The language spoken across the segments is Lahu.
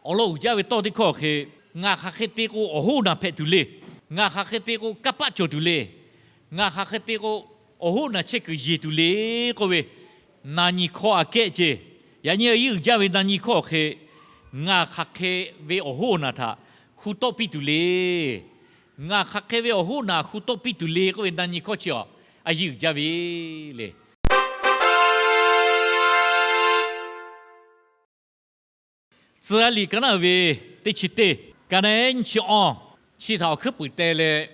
Awˬ lawn uiˍ jaˇ ve tawˇ teˇ hkawˇ hk'e, ngaˬ hk'aˬ hk'e te k'o awˬ hoˉ awˬ naˬ hpehꞈ tuˬ le. Ngaˬ hk'aˬ hk'e te k'o kanˇ paˆ cawˬ tuˬ le. Ngaˬ hk'aˬ hk'e te k'o awˬ hoˉ awˬ naˬ chehˇ kuiˬ yeˬ tuˬ le k'oˆ ve, na nyi hkawˇ aꞈ kehˉ ce. Yaꞈ nyi a yiˉ uiˍ jaˇ ve na nyi hkawˇ hk'e, ngaˬ hk'aˬ hk'e ve awˬ hoˉ awˬ naˬ htaꞈ hu tawˆ piˇ tuˬ le. Ngaˬ hk'aˬ hk'e ve awˬ hoˉ awˬ naˬ hu tawˆ piˇ tuˬ le k'oˆ ve na nyi hkawˇ chi awˬ a yiˉ uiˍ jaˇ ve le. Tcuh yaˇ liꞈ ka naˆ ve teˇ chi teˇ, ka naˆ nyiˇ chi awˇ, chi htaꞈ awˬ hkuiˉ puiˍ teh leh,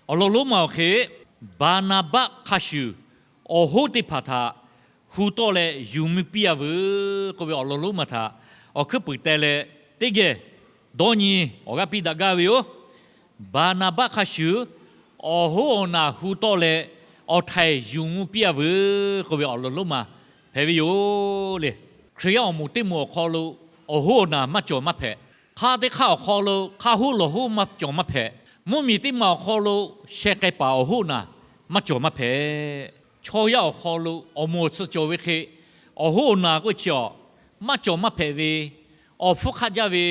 awˬ lawn lonˉ ma awˬ hk'e, Baˍnaˍbaˆ hk'a shuˍ awˬ hoˉ teˇ hpaˍ htaꞈ hu tawˆ leh yuˬ mvuh piˇ a veuˬ k'oˆ ve awˬ lawn lonˉ ma htaꞈ awˬ hkuiˉ puiˍ teh leh, teˇ geh dawˇ nyi awˬ g'aˇ piˇ daꞈ gaˇ ve yoˬ. Baˍnaˍbaˆ hk'a shuˍ awˬ hoˉ awˬ naˬ hu tawˆ leh awˬ htaiˍ yuˬ mvuh piˇ a veuˬ k'oˆ ve awˬ lawn lonˉ ma hpehꞈ ve yoˬ le. Hkriꞈ yaˇ awˬ moˍ teˇ moˍ awˬ hk'aw lo awˬ hoˉ awˬ naˬ maˇ cawˬ maˇ hpehꞈ. Hk'aˆ teˇ hk'aˆ awˬ hk'aw lo hk'aˇ hoˉ lawˬ hoˉ maˇ cawˬ maˇ hpehꞈ. Mvuhˇmiˬ teˇ maˬ awˬ hk'aw lo sheh k'ai paˍ awˬ hoˉ awˬ naˬ maˇ cawˬ maˇ hpehꞈ. Chaw yaˇ awˬ hk'aw lo awˬ moˍ awˬ tsuhꞈ cawˬ ve hk'e, awˬ hoˉ awˬ naˬ k'oˆ ve chi awˬ maˇ cawˬ maˇ hpehꞈ ve, awˬ hpfuhˇ hk'aˆ jaˇ ve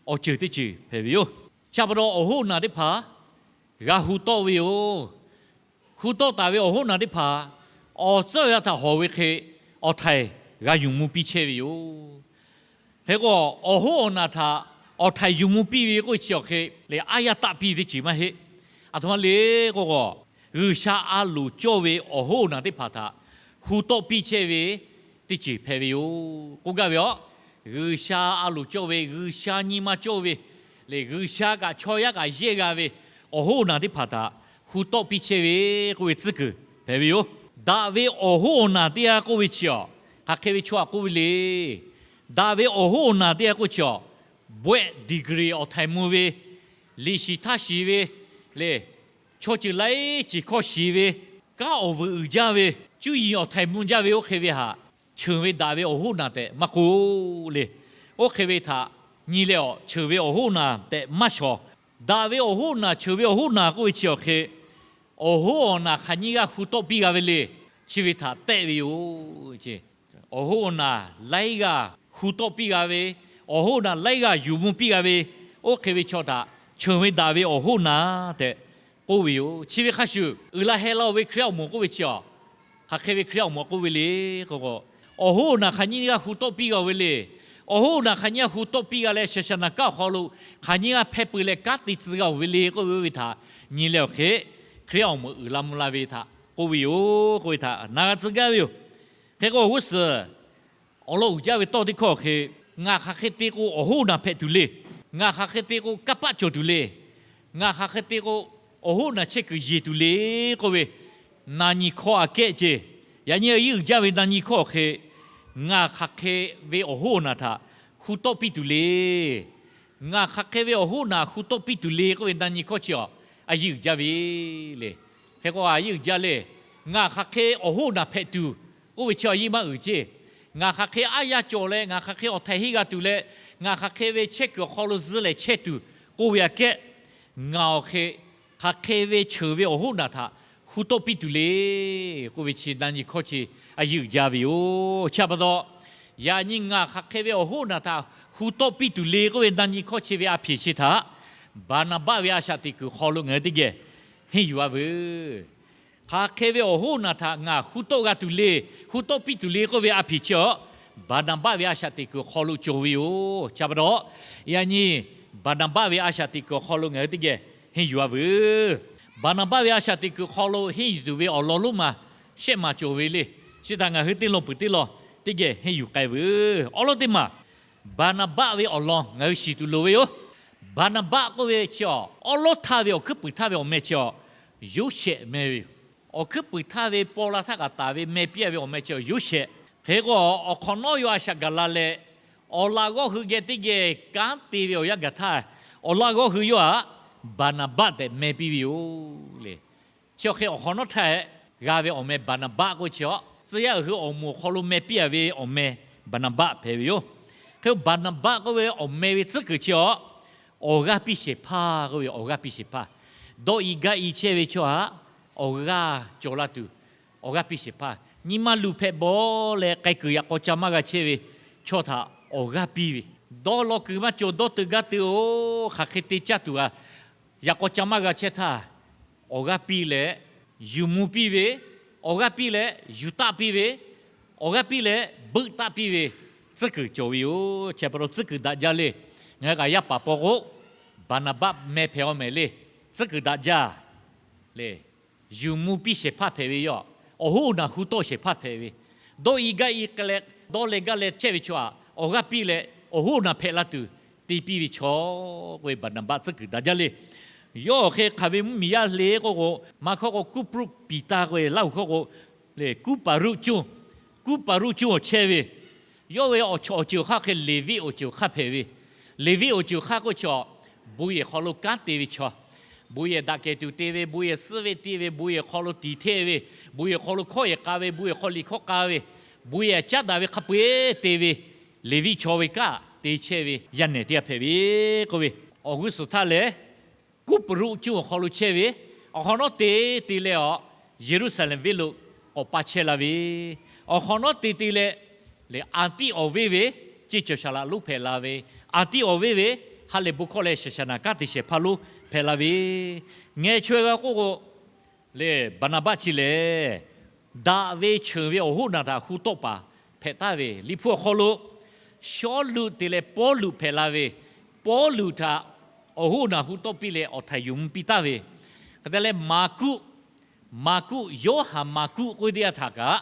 awˬ ceuˬ teˇ ceuˬ hpehꞈ ve yoˬ. Chi pa taw awˬ hoˉ awˬ naˬ teˇ hpaˍ g'a hu tawˆ ve yoˬ. Hu tawˆ taˍ ve awˬ hoˉ awˬ naˬ teˇ hpaˍ awˬ tcuhˉ awˬ yanˇ htaꞈ hawˍ ve hk'e, awˬ htaiˍ g'a yuˬ mvuh piˇ chehˇ ve yoˬ. Hk'e k'o, awˬ hoˉ awˬ naˬ htaꞈ awˬ htaiˍ yuˬ mvuh piˇ ve k'oˆ ve chi awˬ hk'e le, aˉ yaˇ taˆ piˇ teˇ ceuˬ maˇ heˆ. Aˬ htoꞈ ma le k'o, G'uiˬsha a loˍ cawˇ ve awˬ hoˉ awˬ naˬ teˇ hpaˍ htaꞈ hu tawˆ piˇ chehˇ ve teˇ ceuˬ hpehꞈ ve yoˬ k'oˆ gaˇ ve yoˬ. G'uiˬsha a loˍ cawˇ ve, G'uiˬsha nyi ma cawˇ ve le, G'uiˬsha kaꞈ chaw yaˇ kaꞈ yehˇ g'a ve awˬ hoˉ awˬ naˬ teˇ hpaˍ htaꞈ hu tawˆ piˇ chehˇ ve k'oˆ ve tcuhˉ kuiˬ hpehꞈ ve yoˬ. Daꞈ ve awˬ hoˉ awˬ naˬ teˇ g'aˇ k'oˆ ve chi awˬ, hk'aˬ hk'e ve chaw htaꞈ k'oˆ ve le. Daꞈ ve awˬ hoˉ awˬ naˬ teˇ g'aˇ k'oˆ chi awˬ, bawehˆ degree awˬ htaiˍ mvuh ve, liꞈ shiˍ htaˇ shiˍ ve le, chaw ceuˬ laiˉ ceuˬ hkawˇ shiˍ ve, kanˉ awˬ vuiˬ uiˍ jaˇ ve, cuˇ yiˍ awˬ htaiˍ mvuh jaˇ ve oˇ hk'e ve htaꞈ cheuˬ ve daꞈ ve awˬ hoˉ naˬ tehꞈ maˇ k'oˆ le. Oˇ hk'e ve htaꞈ nyi leh awˬ, cheuˬ ve awˬ hoˉ naˬ tehꞈ maˇ shawˍ. Daꞈ ve awˬ hoˉ naˬ, cheuˬ ve awˬ hoˉ naˬ k'oˆ ve chi awˬ hk'e, awˬ hoˉ awˬ naˬ hk'aˬ nyiˇ g'aˇ hu tawˆ piˇ g'a ve le, chi ve htaꞈ tehˆ ve yoˬ. Awˬ hoˉ awˬ naˬ laiˉ g'aˇ hu tawˆ piˇ g'a ve, awˬ hoˉ awˬ naˬ laiˉ g'aˇ yuˬ mvuh piˇ g'a ve, oˇ hk'e ve chaw htaꞈ cheuˬ ve daꞈ ve awˬ hoˉ naˬ tehꞈ k'oˆ ve yoˬ. Chi ve hk'a shuˍ, uiˍ la heh la-o ve Hkriꞈ yaˇ awˬ moˍ k'oˆ ve chi awˬ, hk'aˬ hk'e ve Hkriꞈ yaˇ awˬ moˍ k'oˆ ve le k'o, awˬ hoˉ awˬ naˬ hk'aˬ nyiˇ g'aˇ hu tawˆ piˇ g'a-oˬ ve le. Awˬ hoˉ awˬ naˬ hk'aˬ nyiˇ g'aˇ hu tawˆ piˇ g'a leh, shaˍshaˍnaˍ kanˉ awˬ hk'aw lo hk'aˬ nyiˇ g'aˇ hpehˇ peuˬ leh kanˉ te tcuh g'a-oˬ ve le k'oˆ ve, oˇ ve htaꞈ nyi leh awˬ hk'e, Hkriꞈ yaˇ awˬ moˍ uiˍ la mvuh la ve htaꞈ k'oˆ ve yoˬ k'oˆ ve htaꞈ na g'a tcuh gaˇ ve yoˬ. Hk'e k'o, awˬ g'uˇ suhˍ awˬ lawn uiˍ jaˇ ve tawˇ teˇ hkawˇ hk'e, ngaˬ hk'aˬ hk'e te k'o awˬ hoˉ naˬ hpehꞈ tuˬ le. Ngaˬ hk'aˬ hk'e te k'o kanˇ paˆ cawˬ tuˬ le. Ngaˬ hk'aˬ hk'e te k'o awˬ hoˉ naˬ chehˇ kuiˬ yeˬ tuˬ le k'oˆ ve, na nyi hkawˇ aꞈ kehˉ ce. Yaꞈ nyi a yiˉ uiˍ jaˇ ve na nyi hkawˇ hk'e, ngaˬ hk'aˬ hk'e ve awˬ hoˉ awˬ naˬ htaꞈ hu tawˆ piˇ tuˬ le. Ngaˬ hk'aˬ hk'e ve awˬ hoˉ naˬ hu tawˆ piˇ tuˬ le k'oˆ ve na nyi hkawˇ chi awˬ, a yiˉ uiˍ jaˇ ve le. Hk'e k'o a yiˉ uiˍ jaˇ le. Ngaˬ hk'aˬ hk'e awˬ hoˉ naˬ hpehꞈ tuˬ k'oˆ ve chi a yiˉ maˇ uiˍ ce. Ngaˬ hk'aˬ hk'e aˉ yaˇ cawˬ leh ngaˬ hk'aˬ hk'e awˬ htaiˍ henˇ g'a tuˬ leh, ngaˬ hk'aˬ hk'e ve chehˇ kuiˬ awˬ hk'aw lo zuhˇ lehˬ chehˇ tuˬ k'oˆ ve aꞈ kehˉ, ngaˬ awˬ hk'e hk'aˬ hk'e ve cheuˬ ve awˬ hoˉ naˬ htaꞈ hu tawˆ piˇ tuˬ le k'oˆ ve chi na nyi hkawˇ chi a yiˉ uiˍ jaˇ ve yoˬ. Chi pa taw, yaꞈ nyi ngaˬ hk'aˬ hk'e ve awˬ hoˉ naˬ htaꞈ hu tawˆ piˇ tuˬ le k'oˆ ve na nyi hkawˇ chi ve a hpeꞈ chi htaꞈ Baˍnaˍbaˆ ve a shaꞈ teꞈ kuiˬ hk'aw lo ngaˬ hui teˇ geh henˇ yuˬ a veuˬ. Hk'aˬ hk'e ve awˬ hoˉ naˬ htaꞈ ngaˬ hu tawˆ g'a tuˬ le, hu tawˆ piˇ tuˬ le k'oˆ ve a hpeꞈ chi awˬ, Baˍnaˍbaˆ ve a shaꞈ teꞈ kuiˬ hk'aw lo cawˬ ve yoˬ. Chi pa taw, yaꞈ nyi Baˍnaˍbaˆ ve a shaꞈ teꞈ kuiˬ awˬ hk'aw lo ngaˬ hui teˇ geh henˇ yuˬ a veuˬ. Baˍnaˍbaˆ ve a shaꞈ teꞈ kuiˬ hk'aw lo henˇ yuˬ tuˬ ve awˬ lawn lonˉ ma shehˆ maˬ cawˬ ve le. Chi htaꞈ ngaˬ hui teˇ lawn peuˬ teˇ lawn teˇ geh henˇ yuˬ k'ai veuˬ. Awˉ lawˉ teˇ maˬ, Baˍnaˍbaˆ ve awˬ lawn ngaˬ hui shiˍ tuˬ loˍ ve yoˬ. Baˍnaˍbaˆ k'oˆ ve chi awˬ, awˉ lawˉ htaˇ ve awˬ hkuiˉ puiˍ htaˇ ve awˬ meh chi awˬ, Yoˇsehꞈ meh ve yoˬ. Awˬ hkuiˉ puiˍ htaˇ ve paw la htaˇ kaꞈ taˍ ve meh piˇ a ve awˬ meh chi awˬ Yoˇsehꞈ. Hk'e k'o, awˬ hk'awꞈ nawˉ yawˇ a shaꞈ gaˬ la leh, awˬ laꞈ g'awˇ hui geh teˇ geh kanˉ te ve awˬ yanˇ gaˬ htaˇ, awˬ laꞈ g'awˇ hui yawˇ htaꞈ Baˍnaˍbaˆ tehꞈ meh piˇ ve yoˬ le. Chi awˬ hk'e awˬ hk'awꞈ nawˉ htaˇ g'a ve awˬ meh Baˍnaˍbaˆ k'oˆ chi awˬ, tcuh yaˇ uiˍ hui awˬ moˍ awˬ hk'aw lo meh piˇ a ve awˬ meh Baˍnaˍbaˆ hpehꞈ ve yoˬ. Hk'e Baˍnaˍbaˆ k'oˆ ve awˬ meh ve tcuhˉ kuiˬ chi awˬ, awˬ g'aˇ piˇ shehˍ hpaˇ k'oˆ ve awˬ g'aˇ piˇ shehˍ hpaˇ, dawˇ i gaˇ i chehˇ ve chaw htaꞈ awˬ g'aˇ cawˬ la tuˬ, awˬ g'aˇ piˇ shehˍ hpaˇ, nyi ma luˬ hpehꞈ bawˬ leh k'ai kuiˬ yaꞈ k'aw ca maˇ g'a chehˇ ve chaw htaꞈ awˬ g'aˇ piˇ ve, Dawˇ law kuiˬ maˇ cawˬ, dawˇ teu gaˇ teu-oˬ, hk'aˬ hk'e te caˇ tuˬ g'a. Yaꞈ k'aw ca maˇ g'a chehˇ htaˇ, awˬ g'aˇ piˇ leh yuˬ mvuh piˇ ve, awˬ g'aˇ piˇ leh yuˬ taˆ piˇ ve, awˬ g'aˇ piˇ leh beuˆ taˆ piˇ ve tcuhˉ kuiˬ cawˬ ve yoˬ. Chi pa taw tcuhˉ kuiˬ daꞈ jaˇ le. Ngaˬ hui kaꞈ yaˇ paˍ paw k'o, Baˍnaˍbaˆ meh hpehꞈ-aw mehˍ le. Tcuhˉ kuiˬ daꞈ jaˇ le. Yuˬ mvuh piˇ shehˍ hpaˇ hpehꞈ ve yoˬ. Awˬ hoˉ awˬ naˬ hu tawˆ shehˍ hpaˇ hpehꞈ ve, dawˇ i gaˇ i k'ai leh dawˇ leh gaˇ leh chehˇ ve chaw aꞈ, awˬ g'aˇ piˇ leh awˬ hoˉ awˬ naˬ hpehꞈ la tuˬ te piˇ ve chaw k'oˆ ve Baˍnaˍbaˆ tcuhˉ kuiˬ daꞈ jaˇ le. Yawˇ awˬ hk'e hk'aˬ ve mvuhˇmiˬ yaˇ le k'oˆ k'o, maˇ hkawˇ k'o Kuˇpaˍruˆ Piˍtaˍ k'oˆ ve, Laˇhuˍ hkawˇ k'o le Kuˇpaˍruˆ cuˇ, Kuˇpaˍruˆ cuˇ awˬ chehˇ ve, yawˇ ve awˬ ceuˬ awˬ hk'aˇ hk'e Leˍviˆ awˬ ceuˬ awˬ hk'aˇ hpehꞈ ve. Leˍviˆ awˬ ceuˬ awˬ hk'aˇ k'oˆ chaw, bon yehˬ hk'aw lo kanˉ te ve chaw, bon yehˬ daꞈ kehˬ tuˬ te ve, bon yehˬ suhˉ ve te ve, bon yehˬ hk'aw lo tiˍ hteˇ ve, bon yehˬ hk'aw lo hkawˇ yehˬ k'a ve, bon yehˬ hk'aw liꞈ hkawˇ k'a ve, bon yehˬ caˉ daꞈ ve hk'a peu-eˬ te ve, Leˍviˆ chaw ve kaꞈ te chehˇ ve yaˇ nehˬ teˇ g'aˇ hpehꞈ ve k'oˆ ve, awˬ g'uˇ suhˍ htaˇ lehˬ Kuˇpaˍruˆ cuˇ awˬ hk'aw lo chehˇ ve, awˬ hk'awꞈ nawˉ te te leh awˬ Yeˍruˆsaˍlehnˍ venˇ lo k'awꞈ pa chehˇ la ve, awˬ hk'awꞈ nawˉ te te leh, le Anˍtiˆ awˬ venˇ ve ceˇ cawˬ shaˍ laꞈ lonˉ hpehꞈ la ve, Anˍtiˆ awˬ venˇ ve ha lehˬ bon hkawˇ leh shaˍ shaˍ naˍ kanˉ te shehˍ hpaˇ lonˉ hpehꞈ la ve, ngeh chaweh g'a k'oˆ k'o, le Baˍnaˍbaˆ chi lehˬ, daꞈ ve cheuˬ ve awˬ hoˉ awˬ naˬ htaꞈ hu tawˆ paˍ hpehꞈ taˍ ve. Liꞈ hpu awˬ hk'aw lo Sawˉluꞈ te leh Pawˇluꞈ hpehꞈ la ve, Pawˇluꞈ htaꞈ awˬ hoˉ awˬ naˬ hu tawˆ piˇ leh awˬ htaiˍ yuˬ mvuh piˇ taˍ ve, hk'e te leh Maˍkuˆ, Maˍkuˆ, Yoˇhanˬ Maˍkuˆ k'oˆ ve teˇ g'aˇ htaꞈ kaꞈ,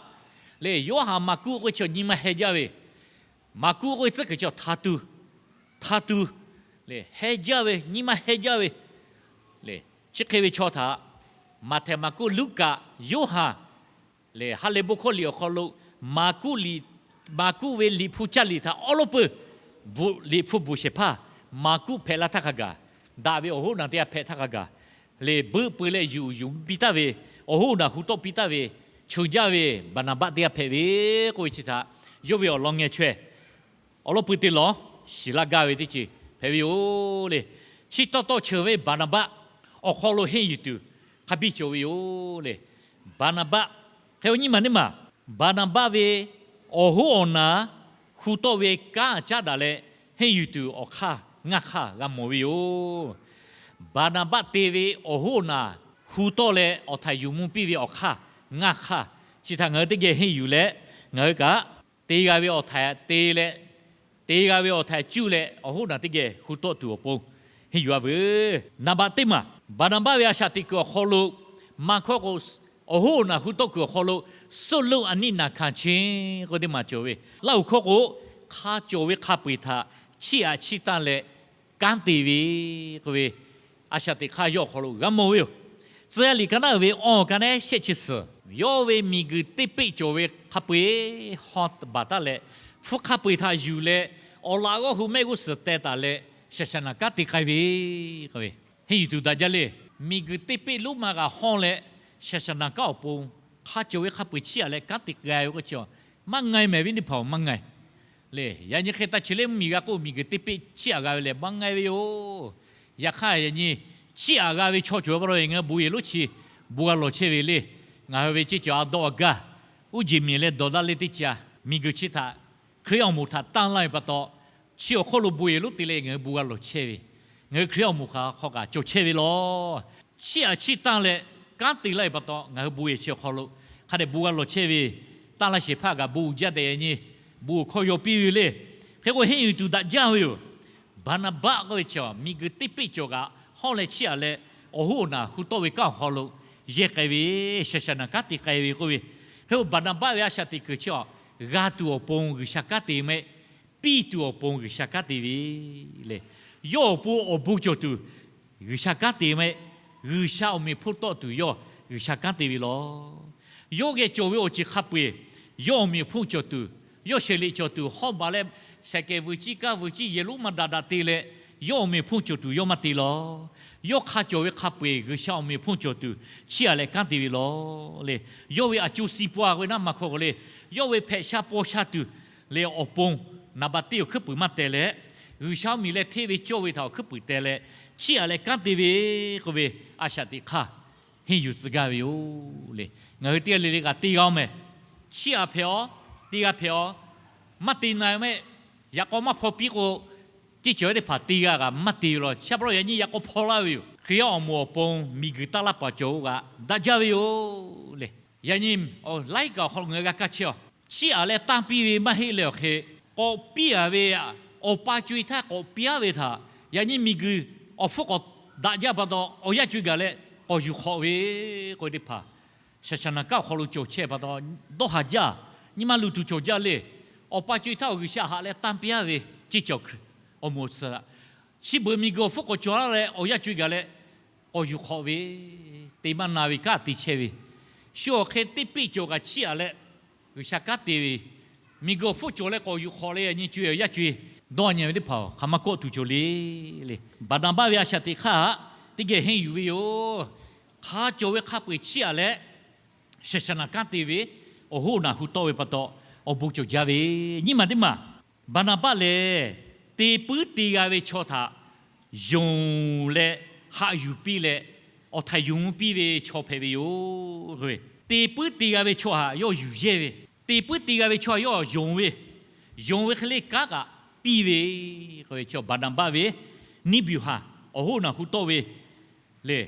le Yoˇhanˬ Maˍkuˆ k'oˆ ve chaw nyi ma heh jaˇ ve, Maˍkuˆ k'oˆ ve tcuhˉ kuiˬ chaw htaˇ tuˬ, htaˇ tuˬ, le heh jaˇ ve, nyi ma heh jaˇ ve, le chi hk'e ve chaw htaꞈ Maꞈhtehˍ, Maˍkuˆ, Luˉkaꞈ, Yoˇhanˬ, le ha lehˬ bon hkawˇ liꞈ awˬ hk'aw lo Maˍkuˆ liꞈ, Maˍkuˆ ve liꞈ hpu caˇ liꞈ htaꞈ awˉ lawˉ peuˬ liꞈ hpu bvuhꞈ shehˍ hpaˇ Maˍkuˆ hpehꞈ la htaˇ hk'a gaˬ, daꞈ ve awˬ hoˉ awˬ naˬ teˇ g'aˇ hpehꞈ htaˇ hk'a gaˬ, le beuˆ peu leh yuˬ yuˬ piˇ taˍ ve, awˬ hoˉ awˬ naˬ hu tawˆ piˇ taˍ ve, cheuˬ jaˇ ve Baˍnaˍbaˆ teˇ g'aˇ hpehꞈ ve k'oˆ ve chi htaꞈ yawˇ ve awˬ lawn ngeh chaweh awˬ lawn pui te lawˬ shiˍ laˇ gaˇ ve teˇ ceuˬ hpehꞈ ve yoˬ le. Chi taw taw cheuˬ ve Baˍnaˍbaˆ awˬ hk'aw lo henˇ yuˬ tuˬ hk'a biˇ cawˬ ve yoˬ le. Baˍnaˍbaˆ hk'e-o nyiˇ maˬ neˇ maˬ, Baˍnaˍbaˆ ve awˬ hoˉ awˬ naˬ hu tawˆ ve kanˉ caˉ daꞈ leh henˇ yuˬ tuˬ awˬ hk'aˇ ngaˇ hk'aˇ g'a mawˬ ve yoˬ. Baˍnaˍbaˆ te ve awˬ hoˉ awˬ naˬ hu tawˆ leh awˬ htaiˍ yuˬ mvuh piˇ ve awˬ hk'aˇ ngaˇ hk'aˇ, chi htaꞈ ngaˬ hui teˇ geh henˇ yuˬ leh, ngaˬ hui kaꞈ te g'a ve awˬ htaiˍ te leh, te g'a ve awˬ htaiˍ cuˇ leh awˬ hoˉ awˬ naˬ teˇ geh hu tawˆ tuˬ awˬ pon henˇ yuˬ-a veuˬ. Naˍ baꞈ teˇ maˬ, Baˍnaˍbaˆ ve a shaꞈ teꞈ kuiˬ awˬ hk'aw lo maˇ hkawˇ k'o, awˬ hoˉ awˬ naˬ hu tawˆ kuiˬ awˬ hk'aw lo Suˇluˆ Aˍniˆ Naˍ Hkanˍ Cheˇ k'oˆ ve teˇ maˬ cawˬ ve, Laˇhuˍ hkawˇ k'o, hk'a cawˬ ve hk'a peu-eˬ htaꞈ chiˇ aꞈ chiˇ tanˇ leh kanˉ te ve k'oˆ ve, a shaꞈ teꞈ hk'aˇ yawˇ awˬ hk'aw lo g'a mawˬ ve yoˬ. Tcuh yaˇ liꞈ ka naˉ uiˍ ve awˬ ka naˉ shehˆ chi suhˍ, yawˇ ve miˬguiˬ teˇ peˆ cawˬ ve hk'a peu-eˬ hawˇ baˬ taˉ leh, hpu hk'a peu-eˬ htaꞈ yuˬ leh, awˬ laꞈ g'awˇ hui mehˆ g'uˇ suhˍ teh taˍ leh, shaˍ shaˍ naˍ kanˉ te k'ai ve k'oˆ ve, henˇ yuˬ tuˬ daꞈ jaˇ le. Miˬguiˬ teˇ peˆ lonˉ ma g'a hawˇ leh, shaˍ shaˍ naˍ kanˉ awˬ pon hk'a cawˬ ve hk'a peu-eˬ chiˇ aꞈ leh kanˉ te k'ai ve k'o chi, maˇ nga-e mehˍ ve teˇ hpaˍ maˇ nga-e le. Yaꞈ nyi hk'e taˇ chi lehˬ mvuhˇmiˬ g'a k'oˆ, miˬguiˬ teˇ peˆ chiˇ aꞈ g'a ve lehˬ maˇ nga-e ve yoˬ. Yaꞈ hk'aˇ yaꞈ nyi chiˇ aꞈ g'a ve chaw cawˬ ve pa taw, ngaˬ hui bon yehˬ lonˉ chi bon g'a lawˬ chehˇ ve le. Ngaˬ hui ve ceˇ cawˬ a dawˇ a gaˇ, uˉ jeˬ miˬ leh dawˬ daˇ leh teˇ ca, miˬguiˬ chi htaꞈ Hkriꞈ awˬ moˍ htaꞈ tanˇ laˇ ve pa taw, chi awˬ hk'oˆ lo bon yehˬ lonˉ te leh ngaˬ hui bon g'a lawˬ chehˇ ve, ngaˬ hui Hkriꞈ awˬ moˍ hk'aˬ hk'aw kaꞈ cawˬ chehˇ ve lawˬ. Chiˇ aꞈ chiˇ tanˇ leh kanˉ te laˇ ve pa taw, ngaˬ hui bon yehˬ chi awˬ hk'aw lo hk'a dehꞈ bon g'a lawˬ chehˇ ve, tanˇ laˇ shehˍ hpaˇ kaꞈ bon uiˍ jaˇ tehꞈ yaꞈ nyi bon uiˍ hkawˇ yaw piˇ ve le. Hk'e k'o henˇ yuˬ tuˬ daꞈ jaˇ ve yoˬ. Baˍnaˍbaˆ k'oˆ ve chi miˬguiˬ teˇ peˆ cawˬ kaꞈ hawˇ leh chiˇ aꞈ leh, awˬ hoˉ awˬ naˬ hu tawˆ ve kanˉ awˬ hk'aw lo yehˇ k'ai ve, shaˍ shaˍ naˍ kanˉ te k'ai ve k'oˆ ve. Hk'e k'o Baˍnaˍbaˆ ve a shaꞈ teꞈ kuiˬ chi a, g'a tuˬ awˬ pon G'uiˬsha kanˉ te mehˆ, piˇ tuˬ awˬ pon G'uiˬsha kanˉ te ve le. Yawˇ awˬ pon awˬ bon cawˬ tuˬ G'uiˬsha kanˉ te mehˆ, G'uiˬsha awˬ meꞈ hponˇ tawˆ tuˬ yawˇ G'uiˬsha kanˉ te ve lawˬ. Yawˇ geh cawˬ ve awˬ ceuˬ hk'a peu-eˬ, yawˇ awˬ meꞈ awˬ hponˇ cawˬ tuˬ, yawˇ shehˍ liꞈ cawˬ tuˬ, hawˇ baˬ leh shaiˍ kehˬ vuiˬ ciˇ kaˇ vuiˬ ciˇ yehˬ lonˉ maˇ daꞈ daꞈ te leh, yawˇ awˬ meꞈ awˬ hponˇ cawˬ tuˬ yawˇ maˇ te lawˬ. Yawˇ hk'a cawˬ ve hk'a peu-eˬ G'uiˬsha awˬ meꞈ awˬ hponˇ cawˬ tuˬ chiˇ aꞈ leh kanˉ te ve lawˬ le. Yawˇ ve a co si pa k'oˆ ve naˉ maˇ hkawˇ k'o le, yawˇ ve hpehꞈ sha paw sha tuˬ le awˬ pon naˍ baˬ teˇ awˬ hkuiˉ puiˍ maˇ teh leh, G'uiˬsha mvuhˇmiˬ leh hteˇ ve cawˇ ve htaꞈ awˬ hkuiˉ puiˍ teh leh, chiˇ aꞈ leh kanˉ te ve k'oˆ ve a shaꞈ teꞈ hk'aˇ henˇ yuˬ tcuh gaˇ ve yoˬ le. Ngaˬ hui teˇ g'aˇ le le kaꞈ te g'a-oˬ mehˍ. Chiˇ aꞈ hpehꞈ-aˬ, te g'a hpehꞈ-aˬ, maˇ te na-e mehˆ. Yaꞈ k'aw maˇ hpaw piˇ k'o, ceˇ cawˬ ve teˇ hpaˍ te g'a kaꞈ maˇ te ve law. Chi pa taw yaꞈ nyi yaꞈ k'aw hpaw laˇ ve yoˬ. Hkriꞈ yaˇ awˬ moˍ awˬ pon miˬguiˬ taˇ laˇ paˍ cawˬ-oˬ kaꞈ daꞈ jaˇ ve yoˬ le. Yaꞈ nyi laiˉ kaꞈ awˬ hk'aw lo ngaˬ hui g'a kaˇ chehˇ-a. Chiˇ aꞈ leh tanˇ piˇ ve maˇ heˆ leh awˬ hk'e, k'awꞈ piˇ-a ve awˬ pa co-e htaˇ k'awꞈ piˇ-a ve htaꞈ yaꞈ nyi miˬguiˬ awˬ hpfuhˇ k'awꞈ daꞈ jaˇ pa taw awˬ yanˇ co-e gaˬ leh k'awꞈ yuˬ hk'awꞈ ve k'oˆ ve teˇ hpaˍ shaˍ shaˍ naˍ kanˉ awˬ hk'aw lo cawˬ chehˇ pa taw, dawˇ haˍ jaˇ, nyi ma luˬ tuˬ cawˬ jaˇ le. Awˬ pa co-e htaˇ awˬ G'uiˬsha haꞈ leh tanˇ piˇ-a ve ceˇ cawˬ awˬ moˍ suhˍ, chi beuꞈ miˬguiˬ awˬ hpfuhˇ k'awꞈ cawˬ laˇ leh awˬ yanˇ co-e gaˬ leh k'awꞈ yuˬ hk'awꞈ ve, te maˇ na ve kanˉ te chehˇ ve, shu awˬ hk'e teˇ peˆ cawˬ kaꞈ chiˇ aꞈ leh G'uiˬsha kanˉ te ve, miˬguiˬ awˬ hpfuhˇ cawˬ leh k'awꞈ yuˬ hk'awꞈ leh yaꞈ nyi co-e awˬ yanˇ co-e dawˇ nyi ve teˇ hpaˍ hk'aˬ ma kawˆ tuˬ cawˬ le le. Baˍnaˍbaˆ ve a shaꞈ teꞈ hk'aˇ htaꞈ teˇ geh henˇ yuˬ ve yoˬ. Hk'a cawˬ ve hk'a peu-eˬ chiˇ aꞈ leh shaˍ shaˍ naˍ kanˉ te ve, awˬ hoˉ naˬ hu tawˆ ve pa taw awˬ bon cawˬ jaˇ ve, nyiˇ maˬ teˇ maˬ Baˍnaˍbaˆ lehˬ, te puiˉ te g'a ve chaw htaꞈ yonˍ leh haꞈ yuˬ piˇ leh, awˬ htaiˍ yonˍ mvuh piˇ ve chaw hpehꞈ ve yoˬ. Te puiˉ te g'a ve chaw htaꞈ yawˇ yuˬ yehˇ ve, te puiˉ te g'a ve chaw htaꞈ yawˇ yonˍ ve, yonˍ ve hk'e le kanˉ kaꞈ piˇ ve, Baˍnaˍbaˆ ve niˇ biˬ haˍ awˬ hoˉ naˬ hu tawˆ ve le.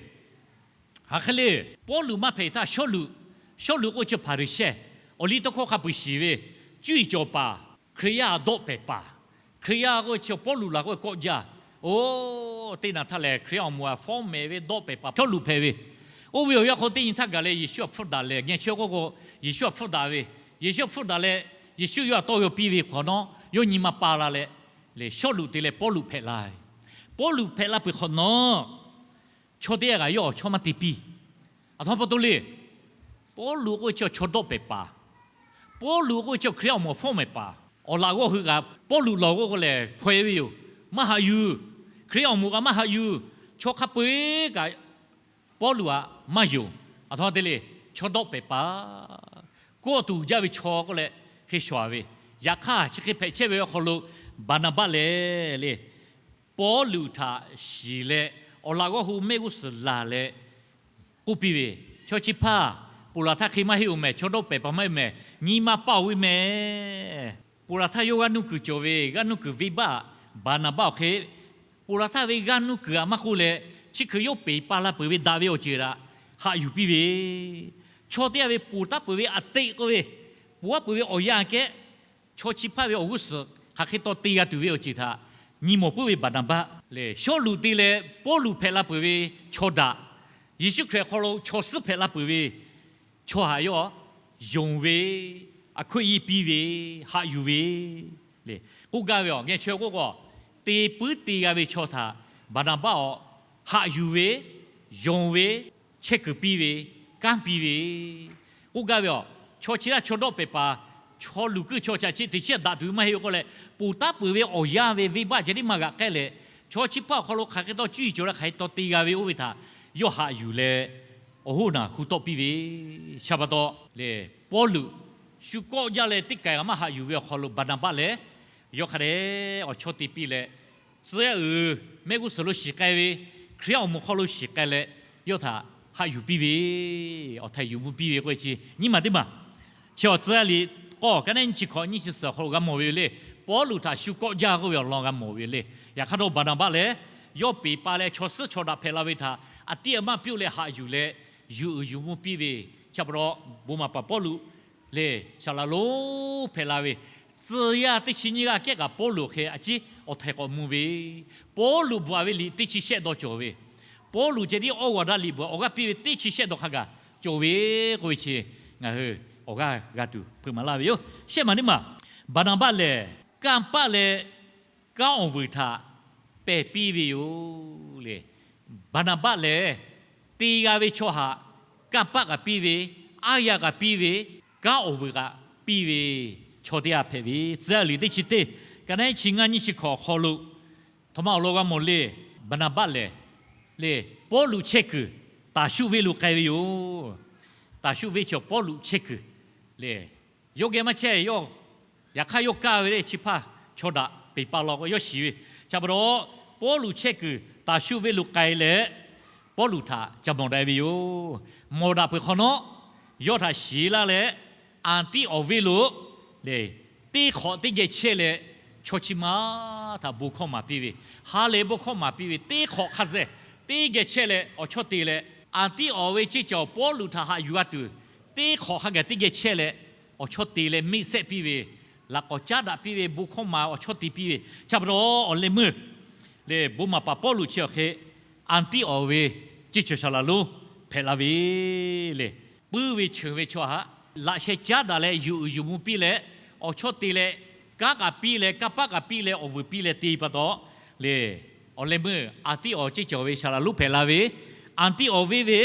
Hk'aˬ hk'e le, Pawˇluꞈ maˇ hpehꞈ htaˇ Sawˉluꞈ, Sawˉluꞈ k'oˆ ve chi Hpaˍriˍsehˇ, awˬ liˇ tawˇ hkawˇ hk'a peu-eˬ shiˍ ve, cuˇ yiˍ cawˬ paˍ, Hkriꞈ yaˇ dawˆ pehˍ paˍ, Hkriꞈ yaˇ k'oˆ ve chi Pawˇluꞈ laˬ k'oˆ ve kawˆ jaˇ. Oˇ, teˇ naˬ htaˇ lehˬ Hkriꞈ yaˇ awˬ moˍ htaꞈ fawˉ mehˍ ve dawˆ pehˍ paˍ Sawˉluꞈ hpehꞈ ve. Oˇ ve awˬ yanˇ hk'aw teˇ nyi htaˇ gaˬ leh Yeˍsuˆ htaꞈ hpfuhˆ daꞈ leh, ngeh chaweh k'oˆ k'o, Yeˍsuˆ htaꞈ hpfuhˆ daꞈ ve, Yeˍsuˆ htaꞈ hpfuhˆ daꞈ leh, Yeˍsuˆ yawˇ htaꞈ tawˇ yaw piˇ ve hk'awꞈ nawˉ, yawˇ nyi ma pa la leh, lehˬ Sawˉluꞈ te leh Pawˇluꞈ hpehꞈ la ve. Pawˇluꞈ hpehꞈ la peuˬ hk'awꞈ nawˉ, chaw teˇ g'aˇ kaꞈ yawˇ awˬ chawˇ maˇ te piˇ. Aˬ htoꞈ ma pa taw le. Pawˇluꞈ k'oˆ ve chi chaw dawˆ pehˍ paˍ, Pawˇluꞈ k'oˆ ve chi Hkriꞈ yaˇ awˬ moˍ fawˉ mehˍ paˍ, awˬ laꞈ g'awˇ hui kaꞈ Pawˇluꞈ lawˬ k'oˆ k'o lehˬ hpaw-e ve yoˬ. Maˇ haꞈ yuˬ. Hkriꞈ yaˇ awˬ moˍ kaꞈ maˇ haꞈ yuˬ. Chaw hk'a peu-eˬ kaꞈ Pawˇluꞈ htaꞈ maˇ yonˍ. Aˬ htoꞈ ma te le. Chaw dawˆ pehˍ paˍ, kawˆ tuˬ jaˇ ve chaw k'oˆ leh hk'e shawˍ-a ve. Yaꞈ hk'aˇ chi hk'e hpehꞈ chehˇ ve awˬ hk'aw lo Baˍnaˍbaˆ lehˬ le, Pawˇluꞈ htaꞈ shiˍ leh awˬ laꞈ g'awˇ hui mehˆ g'uˇ suhˍ laˬ leh k'oˆ piˇ ve, Chaw chi hpaˇ ponˬ laˬ htaˇ hk'e maˇ heˆ-oˬ mehˍ. Chaw dawˆ pehˍ paˍ maˇ heˆ mehˍ. Nyi ma paˇ-oˬ ve mehˍ. Ponˬ laˬ htaˇ yawˇ g'aˇ nuˇ kuiˬ cawˬ ve, g'aˇ nuˇ kuiˬ venˇbaˆ Baˍnaˍbaˆ awˬ hk'e, ponˬ laˬ htaˇ ve g'aˇ nuˇ kuiˬ htaꞈ maˇ k'oˆ leh, chi hkui yawˇ peˬ pa la peuˬ ve daꞈ ve awˬ ceuˬ htaꞈ haꞈ yuˬ piˇ ve, chaw teˇ g'aˇ ve ponˬ taˉ peuˬ ve aꞈ teꞈ k'oˆ ve, ponˬ taˉ peuˬ ve awˬ yanˇ kehˉ, chaw chi hpaˇ ve awˬ g'uˇ suhˍ hk'aˬ hk'e taw te g'a tuˬ ve awˬ ceuˬ htaꞈ nyi mawˬ puiˉ ve Baˍnaˍbaˆ lehˬ, Sawˉluꞈ te leh Pawˇluꞈ hpehꞈ la peuˬ ve chaw daꞈ, Yeˍsuˆ Hkriꞈ awˬ hk'aw lo chaw suhˉ hpehꞈ la peuˬ ve chaw htaꞈ yawˇ yonˍ ve, aˬ hkoˆ iˉ piˇ ve, haꞈ yuˬ ve le. K'oˆ gaˇ ve awˬ ngeh chaweh k'oˆ k'o, te puiˉ te g'a ve chaw htaꞈ Baˍnaˍbaˆ awˬ haꞈ yuˬ ve, yonˍ ve, chehˇ kuiˬ piˇ ve, kanˉ piˇ ve, k'oˆ gaˇ ve awˬ, chaw chi htaˇ chaw dawˆ pehˍ paˍ, chaw luˬ kuiˇ chaw caꞈ chi teꞈ chiˉ daꞈ tuˬ ve maˇ heˆ k'oˆ leh, ponˬ taˉ peuˬ ve awˬ yanˇ ve venˇbaˆ ceh tiˉ maˇ g'aꞈ k'ehˉ leh, chaw chi hpaˇ awˬ hk'aw lo hk'aˬ hk'e taw cuˇ yiˍ cawˬ leh hk'aˬ hk'e taw te g'a ve oˇ ve htaꞈ yawˇ haꞈ yuˬ leh awˬ hoˉ naˬ hu tawˆ piˇ ve, chi pa taw lehˬ Pawˇluꞈ shu kawˆ jaˇ leh teˇ kaiˬ kaꞈ maˇ haꞈ yuˬ ve awˬ hk'aw lo Baˍnaˍbaˆ lehˬ, yawˇ hk'a dehꞈ awˬ chawˇ te piˇ leh, tcuh yaˇ uiˍ mehˆ g'uˇ suhˍ lo shiˍ k'ai ve, Hkriꞈ yaˇ awˬ moˍ hk'aw lo shiˍ k'ai leh, yawˇ htaꞈ haꞈ yuˬ piˇ ve, awˬ htaiˍ yuˬ mvuh piˇ ve k'oˆ ve chi nyiˇ maˬ teˇ maˬ. Chi awˬ tcuh yaˇ liꞈ k'awˇ ka naˉ nyiˇ chi hkawꞈ nyiˇ chi suhˍ awˬ hk'aw lo g'a mawˬ ve yoˬ le. Pawˇluꞈ htaꞈ shu kawˆ jaˇ k'oˆ ve awˬ lawn g'a mawˬ ve yoˬ le. Yaꞈ hk'aˇ htawˇ Baˍnaˍbaˆ lehˬ, yawˇ peˬ pa leh chaw suhˉ chaw daꞈ hpehꞈ la ve htaꞈ aꞈ tiˉ aꞈ maˇ piˇ-oˆ leh haꞈ yuˬ leh, yuˬ uiˍ yuˬ mvuh piˇ ve, chi pa taw bon maˍ paˍ Pawˇluꞈ lehˬ saˍ laˍ lonˉ hpehꞈ la ve, tcuh yaˇ teˇ chi nyiˇ g'aˇ kehˉ kaꞈ Pawˇluꞈ awˬ hk'e a ciˉ awˬ htaiˍ k'awꞈ mvuh ve, Pawˇluꞈ bvuhꞈ ve liꞈ teˇ chi shehˆ dawˇ cawˬ ve, Pawˇluꞈ ceh tiˉ awˬ g'awˬ daꞈ liꞈ bvuhꞈ awˬ g'aˇ piˇ ve teˇ chi shehˆ dawˇ hk'a gaˬ cawˬ ve k'oˆ ve chi, ngaˬ hui awˬ g'aˇ g'a tuˬ hpeuꞈ maˍ laˇ ve yoˬ. Shehˆ maˬ teˇ maˬ, Baˍnaˍbaˆ lehˬ kanˇ paˆ leh kanˉ awˬ vuiˬ htaꞈ pehˬ piˇ ve yoˬ le. Baˍnaˍbaˆ lehˬ, te g'a ve chaw htaꞈ kanˇ paˆ kaꞈ piˇ ve, aˉ yaˇ kaꞈ piˇ ve, kanˉ awˬ vuiˬ kaꞈ piˇ ve chaw teˇ g'aˇ hpehꞈ ve, tcuh yaˇ liꞈ teˇ chi teˇ ka naˉ nyiˇ chi ngaˇ nyiˇ chi hkawꞈ awˬ hk'aw lo htawꞈ ma awˬ lawn g'a mawˬ le. Baˍnaˍbaˆ lehˬ, le, Pawˇluꞈ chehˇ kuiˬ Taˍshuˆ venˇ lo k'ai ve yoˬ. Taˍshuˆ venˇ chi Pawˇluꞈ chehˇ kuiˬ le. Yawˇ geh maˇ chehˇ yawˇ, yaꞈ hk'aˇ yawˇ kaˇ ve le, chi hpaˇ chaw daꞈ peˬ pa law k'o yawˇ shiˍ ve. Chi pa taw, Pawˇluꞈ chehˇ kuiˬ Taˍshuˆ venˇ lo k'ai leh, Pawˇluꞈ htaꞈ ca mawˬ daꞈ ve yoˬ. Mawˬ daꞈ peuˬ hk'awꞈ nawˉ, yawˇ htaꞈ shiˍ laˇ leh, Anˍtiˆ awˬ venˇ lo teˇ hk'awꞈ teˇ geh chehˇ leh, chaw chi ma htaꞈ bon hkawˇ maˍ piˇ ve, ha lehˬ bon hkawˇ maˍ piˇ ve, teˇ hk'awꞈ hk'a zeˬ teˇ geh chehˇ leh awˬ chawˇ te leh, Anˍtiˆawˍ ve ceˇ cawˬ Pawˇluꞈ htaꞈ haꞈ yuˬ g'a tuˬ, teˇ hk'awꞈ hk'a gaˬ teˇ geh chehˇ leh awˬ chawˇ te leh meˆ sehˆ piˇ ve, laꞈ k'awꞈ caˉ daꞈ piˇ ve, bon hkawˇ maˍ awˬ chawˇ te piˇ ve, chi pa taw awˬ leh meuˇ lehˬ, bon maˍ paˍ Pawˇluꞈ chi awˬ hk'e Anˍtiˆawˍ ve ceˇ cawˬ saˍ laˍ lonˉ hpehꞈ la ve lehˬ, puiˉ ve cheuˬ ve chaw htaꞈ laꞈ sheh caˉ daꞈ leh yuˬ uiˍ yuˬ mvuh piˇ leh, awˬ chawˇ te leh, kanˉ k'aꞈ piˇ leh, kanˇ paˆ k'aꞈ piˇ leh, awˬ vuiˬ piˇ leh te pa taw lehˬ, awˬ leh meuˇ Anˍtiˆawˍ ceˇ cawˬ ve saˍ laˍ lonˉ hpehꞈ la ve, Anˍtiˆawˍ venˇ ve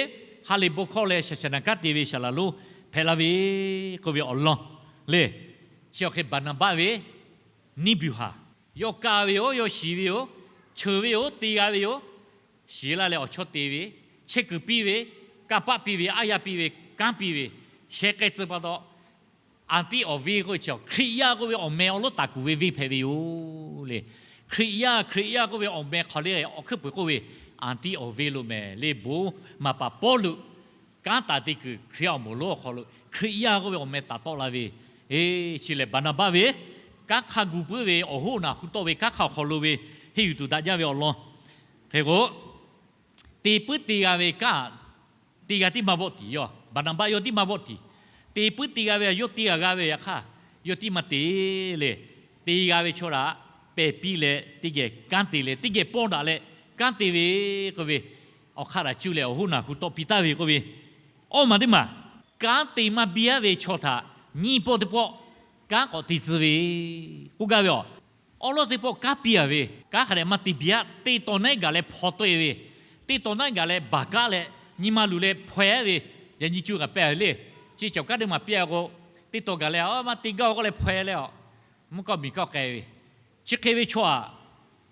ha lehˬ bon hkawˇ leh shaˍ shaˍ naˍ kanˉ te ve saˍ laˍ lonˉ hpehꞈ la ve k'oˆ ve awˬ lawn lehˬ, chi awˬ hk'e Baˍnaˍbaˆ ve niˇ biˬ haˍ, yawˇ kaˇ ve yoˬ, yawˇ shiˍ ve yoˬ, cheuˬ ve yoˬ, te g'a ve yoˬ, shiˍ laˇ leh awˬ chawˇ te ve, chehˇ kuiˬ piˇ ve, kanˇ paˆ piˇ ve, aˉ yaˇ piˇ ve, kanˉ piˇ ve, sheh k'ai tcuh pa taw, Anˍtiˆawˍ venˇ k'oˆ ve chi Hkriꞈ yaˇ k'oˆ ve awˬ meh awˬ lonˉ taˍ kuˬ ve venˇ hpehꞈ ve yoˬ lehˬ. Hkriꞈ yaˇ, Hkriꞈ yaˇ k'oˆ ve awˬ meh hk'aw le awˬ hkuiˉ puiˍ k'oˆ ve Anˍtiˆawˍ venˇ lo meh lehˬ, bon maˍ paˍ Pawˇluꞈ kanˉ taˍ te kuiˬ Hkriꞈ yaˇ awˬ moˍ lonˉ awˬ hk'aw lo Hkriꞈ yaˇ k'oˆ ve awˬ meh taˍ tawˆ la ve, e, chi lehˬ Baˍnaˍbaˆ ve kanˉ hk'a gu puiˉ ve awˬ hoˉ naˬ hu tawˆ ve kanˉ hk'a awˬ hk'aw lo ve henˇ yuˬ tuˬ daꞈ jaˇ ve awˬ lawn hk'e k'o, te puiˉ te g'a ve kanˉ te g'a tiˉ maˇ vawˆ tiˍ yoˬ. Baˍnaˍbaˆ yawˇ tiˉ maˇ vawˆ tiˍ. Te puiˉ te g'a ve yawˇ te g'a g'a ve yaꞈ hk'aˇ, yawˇ tiˉ maˇ te lehˬ, te g'a ve chaw htaꞈ pehˬ piˇ leh teˇ geh kanˉ te leh teˇ geh pawˇ daꞈ leh kanˉ te ve k'oˆ ve, awˬ hk'aˇ htaꞈ cuˇ leh awˬ hoˉ naˬ hu tawˆ piˇ taˍ ve k'oˆ ve, awˇ maˬ teˇ maˬ kanˉ te maˇ biˇ aˉ ve chaw htaꞈ nyiˇ pawˆ teˇ pawˆ kanˉ k'awꞈ te tcuh ve k'oˆ gaˇ ve yoˬ. Awˉ lawˉ teˇ pawˆ kanˉ piˇ a ve, kanˉ hk'a dehꞈ maˇ te biˇ aˉ, teˇ taw naˉ gaˬ leh hpaw tawˆ e ve, teˇ taw naˉ gaˬ leh baˬ kaˉ leh nyi ma luˬ leh hpaw e ve, yaꞈ nyi cuˇ kaꞈ pehˇ ve le. Chi cawˬ kanˉ teˇ maˬ piˇ a k'o, teˇ taw gaˬ leh a maˇ te gaˇ k'oˆ leh hpaw e leh a, mvuhˇ kawˆ miˬ kawˆ k'ai ve, chi hk'e ve chaw aꞈ,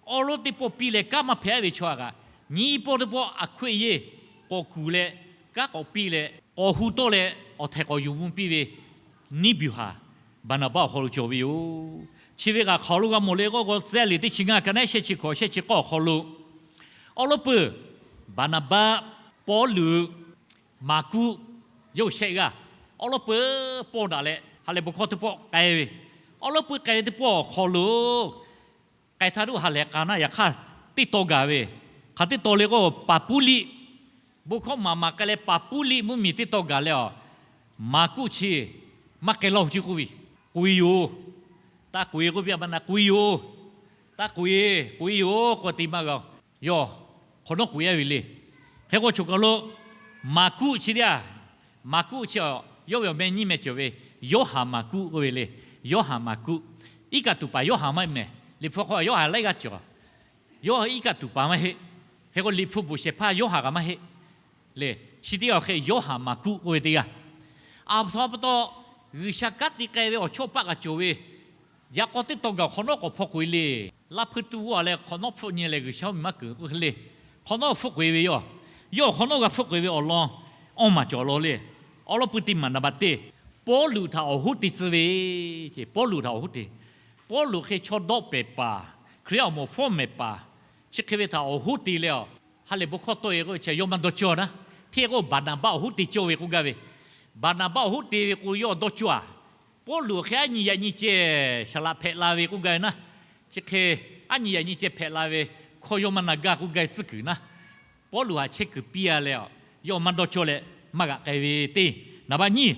awˉ lawˉ teˇ pawˆ piˇ leh kanˉ maˇ hpehꞈ ve chaw aꞈ kaꞈ, nyiˇ pawˆ teˇ pawˆ aˬ hkoˆ yeˇ k'awꞈ kuˬ leh, kanˉ k'awꞈ piˇ leh k'awꞈ hu tawˆ leh awˬ htaiˍ k'awꞈ yuˬ mvuh piˇ ve niˇ biˬ haˍ Baˍnaˍbaˆ awˬ hk'aw lo cawˬ ve yoˬ. Chi ve kaꞈ hk'aˬ lo g'a mawˬ le k'oˆ k'o, Tcuh yaˇ liꞈ teˇ chi ngaˇ ka naˉ shehˆ chi hkawꞈ shehˆ chi k'awˇ awˬ hk'aw lo, awˉ lawˉ peuˬ Baˍnaˍbaˆ, Pawˇluꞈ, Maˍkuˆ yawˇ shehˆ g'aˇ, awˉ lawˉ peuˬ pawˇ daꞈ leh ha lehˬ bon hkawˇ teˇ pawˆ k'ai ve, awˉ lawˉ peuˬ k'ai ve teˇ pawˆ awˬ hk'aw lo k'ai htaˇ tuˬ ha lehˬ k'a naˉ yaꞈ hk'aˇ teˇ taw gaˬ ve, hk'aˬ teˇ taw le k'o Paˍpuˇliˆ, bon hkawˇ maˍ maˍ k'ai leh Paˍpuˇliˆ mvuhˇmiˬ teˇ taw gaˬ leh a, Maˍkuˆ chi maˇ k'ai lawˇ hu ce k'oˆ ve, k'oꞈ e yoˬ. Taˇ k'oꞈ e k'oˆ piˇ a ma na, k'oꞈ e yoˬ. Taˇ k'oꞈ e, k'oꞈ e yoˬ k'oˆ te maˇ g'a. Yawˇ hk'awꞈ nawˉ k'oꞈ e a ve le. Hk'e k'o choˬ kaˬ lo Maˍkuˆ chi teˇ a, Maˍkuˆ chi a, yawˇ ve awˬ meh nyiˇ meh cawˬ ve, Yoˇhanˬ Maˍkuˆ k'oˆ ve le. Yoˇhanˬ Maˍkuˆ, iˉ kaˆ tuˬ paˍ Yoˇhanˬ maˇ heˆ mehˍ. Liꞈ hpu hk'aw Yoˇhanˬ laiˉ g'aˇ cawˬ. Yawˇ iˉ kaˆ tuˬ paˍ maˇ heˆ. Hk'e k'o Liꞈ hpu bvuhꞈ shehˍ hpaˇ Yoˇhanˬ kaꞈ maˇ heˆ. Le, chi teˇ g'aˇ awˬ hk'e Yoˇhanˬ Maˍkuˆ k'oˆ ve teˇ g'aˇ. A pa taw pa taw, G'uiˬsha kanˉ te k'ai ve awˬ chawˇ paˆ kaꞈ cawˬ ve, yaꞈ k'aw teˇ taw gaˬ hk'awꞈ nawˉ k'awꞈ hpaw k'oꞈ e le. Laˇ hpuiˇ tuˇ g'aˇ leh hk'awꞈ nawˉ hpfuhˆ nyi leh G'uiˬsha mvuhˇmiˬ maˇ keunˍ k'oˆ le. Hk'awꞈ nawˉ hpfuhˆ k'oꞈ e ve yoˬ. Yawˇ hk'awꞈ nawˉ g'a hpfuhˆ k'oꞈ e ve awˬ lawn awˇ maˬ cawˬ law le. Awˉ lawˉ pui teˇ maˬ naˍ baˬ teˇ, Pawˇluꞈ htaꞈ awˬ hoˉ te tcuh ve ce. Pawˇluꞈ htaꞈ awˬ hoˉ te, Pawˇluꞈ hk'e chaw dawˆ pehˍ paˍ, Hkriꞈ yaˇ awˬ moˍ fawˉ mehˍ paˍ, chi hk'e ve htaꞈ awˬ hoˉ te leh a, ha lehˬ bon hkawˇ tawˆ e k'o chi yawˇ maˇ dawˇ cawˇ naˉ. Hteˇ k'o Baˍnaˍbaˆ awˬ hoˉ te cawˇ ve k'oˆ gaˇ ve, Baˍnaˍbaˆ awˬ hoˉ te ve k'o yawˇ dawˇ cawˇ a. Pawˇluꞈ hk'e aˉ nyi yaꞈ nyi ceh saˍ laꞈ hpehꞈ la ve k'oˆ gaˇ ve naˉ. Chi hk'e aˉ nyi yaꞈ nyi ceh hpehꞈ la ve hkawˇ yawˇ maˇ na gaˇ k'oˆ gaˇ ve tcuhˉ kuiˬ naˉ. Pawˇluꞈ htaꞈ chehˇ kuiˬ piˇ a leh, yawˇ maˇ dawˇ cawˇ leh maˇ g'aꞈ k'ai ve teˇ. Naˍ baˬ nyiˇ,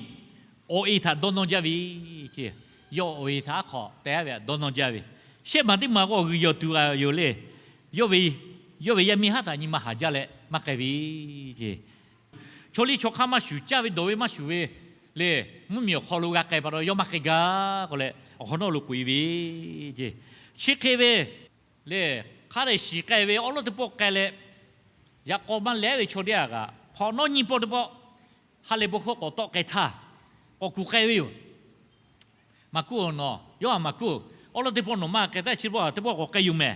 awˬ e htaꞈ dawˇ nawˇ jaˇ ve ce. Yawˇ awˬ e htaꞈ aˉ hk'awꞈ te a ve htaꞈ dawˇ nawˇ jaˇ ve. Shehˆ maˬ teˇ maˬ k'o g'uiˬ yawˬ tuˬ g'a yoˬ le. Yawˇ ve, yawˇ ve yaˇ miˇ haˉ htaꞈ nyi ma haˍ jaˇ leh maˇ k'ai ve ce. Chaw liˇ chaw hk'aˇ maˇ shuˍ, caˇ ve dawˬ ve maˇ shuˍ ve le, mvuhˇmiˬ awˬ hk'aw lo g'a k'ai pa taw yawˇ maˇ k'ai gaˇ k'oˆ leh awˬ hk'awꞈ nawˉ lo k'oꞈ e ve ce. Chi hk'e ve le, hk'a dehꞈ shiˍ k'ai ve awˉ lawˉ teˇ pawˆ k'ai leh, yaꞈ k'aw maˇ lehˉ ve chaw teˇ g'aˇ kaꞈ hk'awꞈ nawˉ nyiˇ pawˆ teˇ pawˆ ha lehˬ bon hkawˇ k'awꞈ tawˆ k'ai htaˇ, k'awꞈ kuˬ k'ai ve yoˬ. Maˍkuˆ-oˬ, nawˬ Yoˇhanˬ Maˍkuˆ, awˉ lawˉ teˇ pawˆ nawˬ maˇ k'ai htaˇ chi teˇ pawˆ teˇ pawˆ k'awꞈ k'ai yoˬ mehˍ.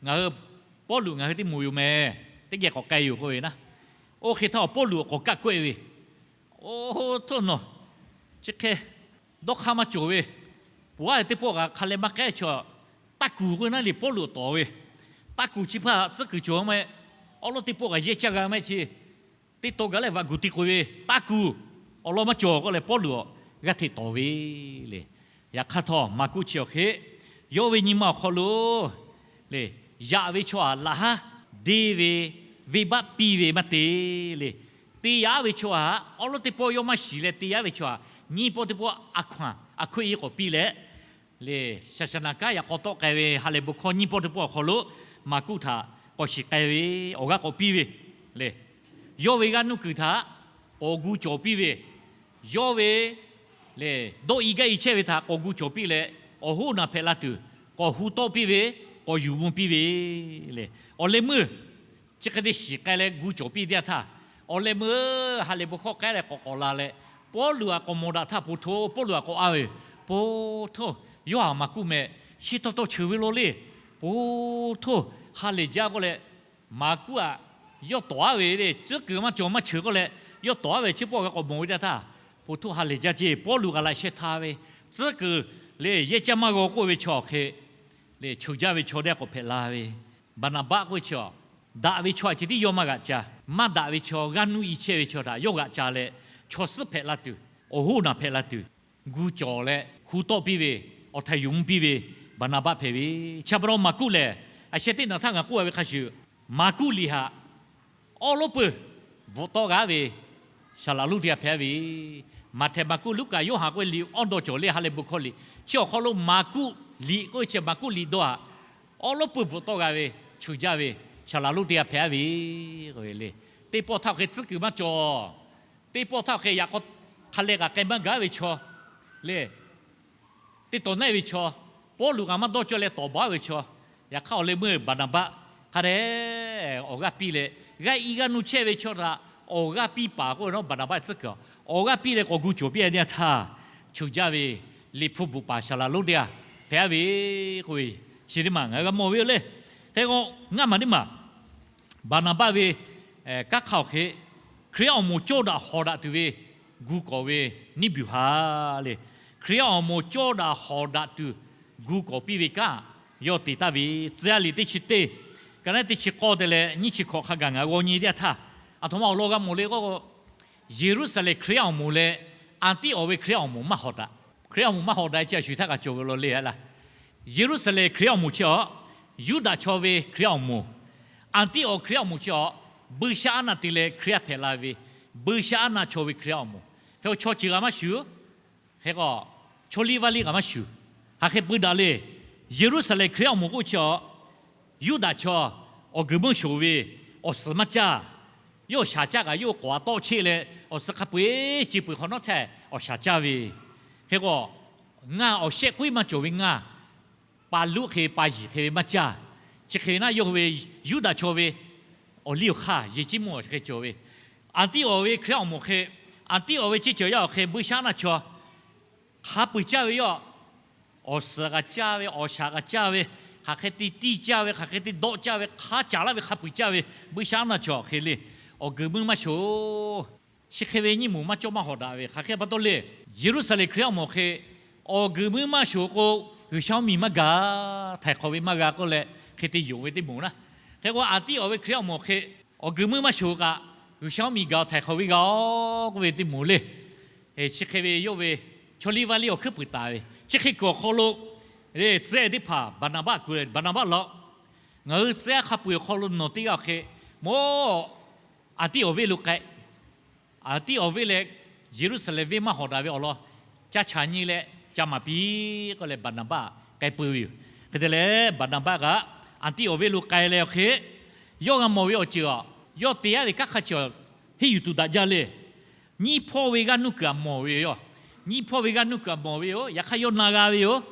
Ngaˬ hui Pawˇluꞈ ngaˬ hui teˇ moˍ yoˬ mehˍ. Teˇ geh k'awꞈ k'ai yoˬ k'oˆ ve naˉ. Oˇ hk'e htaˇ awˬ Pawˇluꞈ k'awꞈ kaˆ kawehˆ ve, Oˇ htoˇ nawˬ chi hk'e dawˇ hk'aˇ maˇ cawˬ ve, pawˬ aˉ teˇ pawˆ kaꞈ hk'a leh maˇ k'ehˉ chaw, taˇ kuˬ k'oˆ naˉ le Pawˇluꞈ tawˍ ve. Taˇ kuˬ chi hpaˇ tcuhˉ kuiˬ cawˬ maˇ heˆ. Awˉ lawˉ teˇ pawˆ kaꞈ yehˇ caˇ g'a maˇ heˆ chi, teˇ taw gaˬ leh vaꞈ guˬ te k'oꞈ ve, taˇ kuˬ, awˬ lawn maˇ cawˬ k'oˆ leh Pawˇluꞈ g'aˇ hteꞈ tawˍ ve le. Yaꞈ hk'aˇ htawˇ Maˍkuˆ chi awˬ hk'e yawˇ ve nyi ma awˬ hk'aw lo le, yaꞈ ve chaw htaꞈ laꞈ haˉ deˇ ve venˇbaˆ piˇ ve maˇ te le. Te yaꞈ ve chaw htaꞈ awˉ lawˉ teˇ pawˆ yawˇ maˇ shiˍ leh te yaꞈ ve chaw htaꞈ nyiˇ pawˆ teˇ pawˆ a hkaw-anˬ a hkoˆ e k'awꞈ piˇ leh, le, shaˍ shaˍ naˍ kanˉ yaꞈ k'aw tawˆ k'ai ve ha lehˬ bon hkawˇ nyiˇ pawˆ teˇ pawˆ awˬ hk'aw lo Maˍkuˆ htaꞈ k'awꞈ shiˍ k'ai ve awˬ g'aˇ k'awꞈ piˇ ve le. Yawˇ ve g'aˇ nuˇ kuiˬ htaꞈ k'awꞈ gu cawˬ piˇ ve, yawˇ ve le, dawˇ i gaˇ i chehˇ ve htaꞈ k'awꞈ gu cawˬ piˇ leh, awˬ hoˉ naˬ hpehꞈ la tuˬ k'awꞈ hu tawˆ piˇ ve, k'awꞈ yuˬ mvuh piˇ ve le. Awˬ leh meuˇ chi hk'e te shiˍ k'ai leh gu cawˬ piˇ teˇ yanˇ htaˇ, awˬ leh meuˇ ha lehˬ bon hkawˇ k'ai leh k'awꞈ k'awꞈ la leh, Pawˇluꞈ htaꞈ k'awꞈ mawˬ daꞈ htaˇ, po htoˇ, Pawˇluꞈ htaꞈ k'awꞈ a ve, po htoˇ, yawˇ htaꞈ Maˍkuˆ meh, chi taw taw cheuˬ ve law le. Po htoˇ, ha lehˬ jaˇ k'oˆ leh, Maˍkuˆ htaꞈ yawˇ tawˍ aˉ ve le, tcuhˉ kuiˬ maˇ cawˬ maˇ cheuˬ k'oˆ leh, yawˇ tawˍ aˉ ve chi pawˆ g'a k'awꞈ mawˬ ve teˇ htaˇ, po htoˇ ha lehˬ jaˇ ceˇ, Pawˇluꞈ kaꞈ laꞈ sheh htaˇ ve, tcuhˉ kuiˬ le yehˇ caˇ maˇ g'aw k'oˆ ve chaw hk'e le, cheuˬ jaˇ ve chaw teˇ g'aˇ k'awꞈ hpehꞈ la ve. Baˍnaˍbaˆ k'oˆ ve chi, daꞈ ve chaw htaꞈ chi tiˉ yawˇ maˇ g'aꞈ ca, maˇ daꞈ ve chaw g'aˇ nuˇ i chehˇ ve chaw htaꞈ yawˇ g'aꞈ ca leh, chaw suhˉ hpehꞈ la tuˬ, awˬ hoˉ naˬ hpehꞈ la tuˬ, gu cawˬ leh hu tawˆ piˇ ve, awˬ htaiˍ yuˬ mvuh piˇ ve Baˍnaˍbaˆ hpehꞈ ve. Chi pa taw Maˍkuˆ lehˬ, a sheh teˇ naˬ htaˇ ngaˬ k'oˆ ve hk'a shuˍ, Maˍkuˆ liꞈ htaꞈ awˉ lawˉ peuˬ bvuhꞈ tawˆ g'a ve saˍlaˍ lonˉ teˇ g'aˇ hpehꞈ ve. Maꞈhtehˍ, Maˍkuˆ, Luˉkaꞈ, Yoˇhanˬ k'oˆ ve liꞈ awˇ dawˇ cawˬ le, ha lehˬ bon hkawˇ liꞈ chi awˬ hk'aw lo Maˍkuˆ liꞈ k'oˆ ve chi, Maˍkuˆ liꞈ dawˇ htaꞈ awˉ lawˉ peuˬ bvuhꞈ tawˆ g'a ve, cheuˬ jaˇ ve saˍlaˍ lonˉ teˇ g'aˇ hpehꞈ ve k'o le. Teˇ pawˆ htaˇ hk'e tcuhˉ kuiˬ maˇ cawˬ. Teˇ pawˆ htaˇ hk'e yaꞈ k'aw hk'a leh k'aꞈ k'ai maˇ gaˇ ve chaw le, teˇ tawˍ naˆ ve chaw, Pawˇluꞈ kaꞈ maˇ dawˇ cawˇ leh tawˍ baˬ ve chaw, yaꞈ hk'aˇ awˬ leh meuˇ Baˍnaˍbaˆ hk'a dehꞈ awˬ g'aˇ piˇ leh, g'aˇ i g'aˇ nuˇ chehˇ ve chaw htaꞈ awˬ g'aˇ piˇ paˍ k'oˆ ve naˉ, Baˍnaˍbaˆ tcuhˉ kuiˬ awˬ g'aˇ piˇ leh k'awꞈ gu cawˬ piˇ a teˇ yanˇ htaˇ, cheuˬ jaˇ ve liꞈ hpu bvuhꞈ paˍ saˍlaˍ lonˉ teˇ g'aˇ hpehꞈ ve k'o, chi teˇ maˬ ngaˬ hui g'a mawˬ ve yoˬ le. Hk'e k'o, ngaˇ maˬ teˇ maˬ Baˍnaˍbaˆ ve kanˉ hk'a awˬ hk'e, Hkriꞈ yaˇ awˬ moˍ cawˇ daꞈ hawˍ daꞈ tuˬ ve gu kawˍ ve niˉ buiˬ ha le. Hkriꞈ yaˇ awˬ moˍ cawˇ daꞈ hawˍ daꞈ tuˬ gu kawˍ piˇ ve kanˉ yawˇ te taˍ ve, Tcuh yaˇ liꞈ teˇ chi teˇ, ka naˉ teˇ chi k'awˇ te leh nyiˇ chi hkawꞈ hk'a gaˬ ngaˬ hui g'aw nyi teˇ yanˇ htaˇ, aˬ htoꞈ ma awˬ lawn g'a mawˬ le k'o, Yeˍruˆsaˍlehnˍ Hkriꞈ yaˇ awˬ moˍ leh Anˍtiˆawˍ ve Hkriꞈ yaˇ awˬ moˍ maˇ hawˍ daꞈ. Hkriꞈ yaˇ awˬ moˍ maˇ hawˍ daꞈ ve chi a shu htaˇ kaꞈ cawˬ ve law le a laˇ. Yeˍruˆsaˍlehnˍ Hkriꞈ yaˇ awˬ moˍ chi awˬ, Yuˇdaꞈ chaw ve Hkriꞈ yaˇ awˬ moˍ, Anˍtiˆawˍ Hkriꞈ yaˇ awˬ moˍ chi awˬ, buiˇshaˆaˉnaˆ te leh Hkriꞈ yaˇ hpehꞈ la ve, buiˇshaˆaˉnaˆ chaw ve Hkriꞈ yaˇ awˬ moˍ. Hk'e k'o chaw ceuˬ g'a maˇ shuˍ. Hk'e k'o, chaw liˇ vaˇ liˇ g'a maˇ shuˍ. Hk'aˬ hk'e pui daꞈ le. Yeˍruˆsaˍlehnˍ Hkriꞈ yaˇ awˬ moˍ k'oˆ chi awˬ, Yuˇdaꞈ chaw awˬ guiˬ meuˇ shoˍ ve awˬ suhˍ maˇ caˇ. Yawˇ awˬ shaˍ caˇ kaꞈ yawˇ k'awꞈ tawˆ cheˆ leh awˬ suhˍ hk'a peu-eˬ ce peuˬ hk'awꞈ nawˉ htehˇ awˬ shaˍ caˇ ve. Hk'e k'o, ngaˇ awˬ shehˆ k'oˆ maˇ cawˬ ve ngaˇ, pa luˆ hk'e pa yiˬ hk'e ve maˇ caˇ. Chi hk'e naˉ yawˇ hui ve Yuˇdaꞈ chaw ve awˬ liˇ awˬ hk'aˇ yehˬ ciˉ mvuhˇ awˬ hk'e cawˬ ve, Anˍtiˆawˍ ve Hkriꞈ yaˇ awˬ moˍ hk'e, Anˍtiˆawˍ ve ceˇ cawˬ yaˇ awˬ hk'e buiˇshaˆaˉnaˆ chaw hk'a peu-eˬ caˇ ve yoˬ. Awˬ suhˍ kaꞈ caˇ ve, awˬ shaˍ kaꞈ caˇ ve, hk'aˬ hk'e te tiˇ caˇ ve, hk'aˬ hk'e te dawˆ caˇ ve, hk'a caˍ laˇ ve hk'a peu-eˬ caˇ ve buiˇshaˆaˉnaˆ chaw hk'e le, awˬ guiˬ meuˇ maˇ shoˍ. Chi hk'e ve nyiˇ moˍ maˇ cawˇ maˇ hawˍ daꞈ ve hk'aˬ hk'e pa taw le. Yeˍruˆsaˍlehnˍ Hkriꞈ yaˇ awˬ moˍ hk'e, awˬ guiˬ meuˇ maˇ shoˍ k'o, G'uiˬsha mvuhˇmiˬ maˇ gaˬ, htaiˍ hk'awꞈ ve maˇ g'a k'oˆ leh hk'e te yonˍ ve teˇ moˍ naˉ. Hk'e k'o Anˍtiˆawˍ ve Hkriꞈ yaˇ awˬ moˍ hk'e, awˬ guiˬ meuˇ maˇ shoˍ kaꞈ, G'uiˬsha mvuhˇmiˬ gaˬ htaiˍ hk'awꞈ ve g'a-oˬ k'oˆ ve teˇ moˍ le. Chi hk'e ve yawˇ ve chaw liˇ vaˇ liˇ awˬ hkuiˉ puiˍ taˍ ve, chi hk'e kuiˬ awˬ hk'aw lo, tcuh yaˇ teˇ hpaˍ Baˍnaˍbaˆ kuˬ leh, Baˍnaˍbaˆ law, ngaˬ hui tcuh yaˇ hk'a peu-eˬ awˬ hk'aw lo nawˬ teˇ g'aˇ awˬ hk'e, mawˇ Anˍtiˆawˍ venˇ lo k'ai. Anˍtiˆawˍ venˇ leh Yeˍruˆsaˍlehnˍ venˇ maˇ hawˍ daꞈ ve awˬ lawn, ca chaꞈ nyi leh ca maˍ piˇ k'oˆ leh Baˍnaˍbaˆ k'ai peu ve yoˬ. Hk'e te leh Baˍnaˍbaˆ kaꞈ Anˍtiˆawˍ venˇ lo k'ai leh awˬ hk'e, yawˇ g'a mawˬ ve awˬ ceuˬ a, yawˇ te yaˇ ve kanˉ hk'a ceuˬ a, henˇ yuˬ tuˬ daꞈ jaˇ le. Nyiˇ hpawˇ ve g'aˇ nuˇ kuiˬ a mawˬ ve yoˬ. Nyiˇ hpawˇ ve g'aˇ nuˇ kuiˬ a mawˬ ve yoˬ. Yaꞈ hk'aˇ yawˇ na g'a ve yoˬ.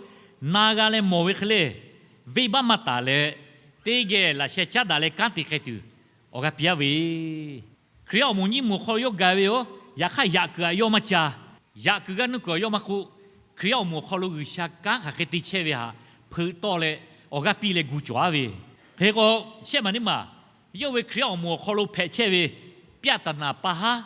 Na g'a leh mawˬ ve hk'e le, venˇbaˆ maˇ taˍ leh, teˇ geh laꞈ sheh caˉ daꞈ leh kanˉ te k'ai tuˬ awˬ g'aˇ piˇ aˇ ve Hkriꞈ yaˇ awˬ moˍ nyiˇ moˍ hk'aw lo yawˇ ga ve yoˬ. Yaꞈ hk'aˇ yaꞈ kuiˬ htaꞈ yawˇ maˇ ca. Yaꞈ kuiˬ g'aˇ nuˇ kuiˬ htaꞈ yawˇ maˇ k'oˆ. Hkriꞈ yaˇ awˬ moˍ hk'aw lo G'uiˬsha kanˉ hk'aˬ hk'e te chehˇ ve htaꞈ hpeuꞈ tawˆ leh awˬ g'aˇ piˇ leh gu cawˬ aˉ ve. Hk'e k'o, shehˆ maˬ teˇ maˬ, yawˇ ve Hkriꞈ yaˇ awˬ moˍ awˬ hk'aw lo hpehꞈ chehˇ ve ပြဿနာ pa haˉ,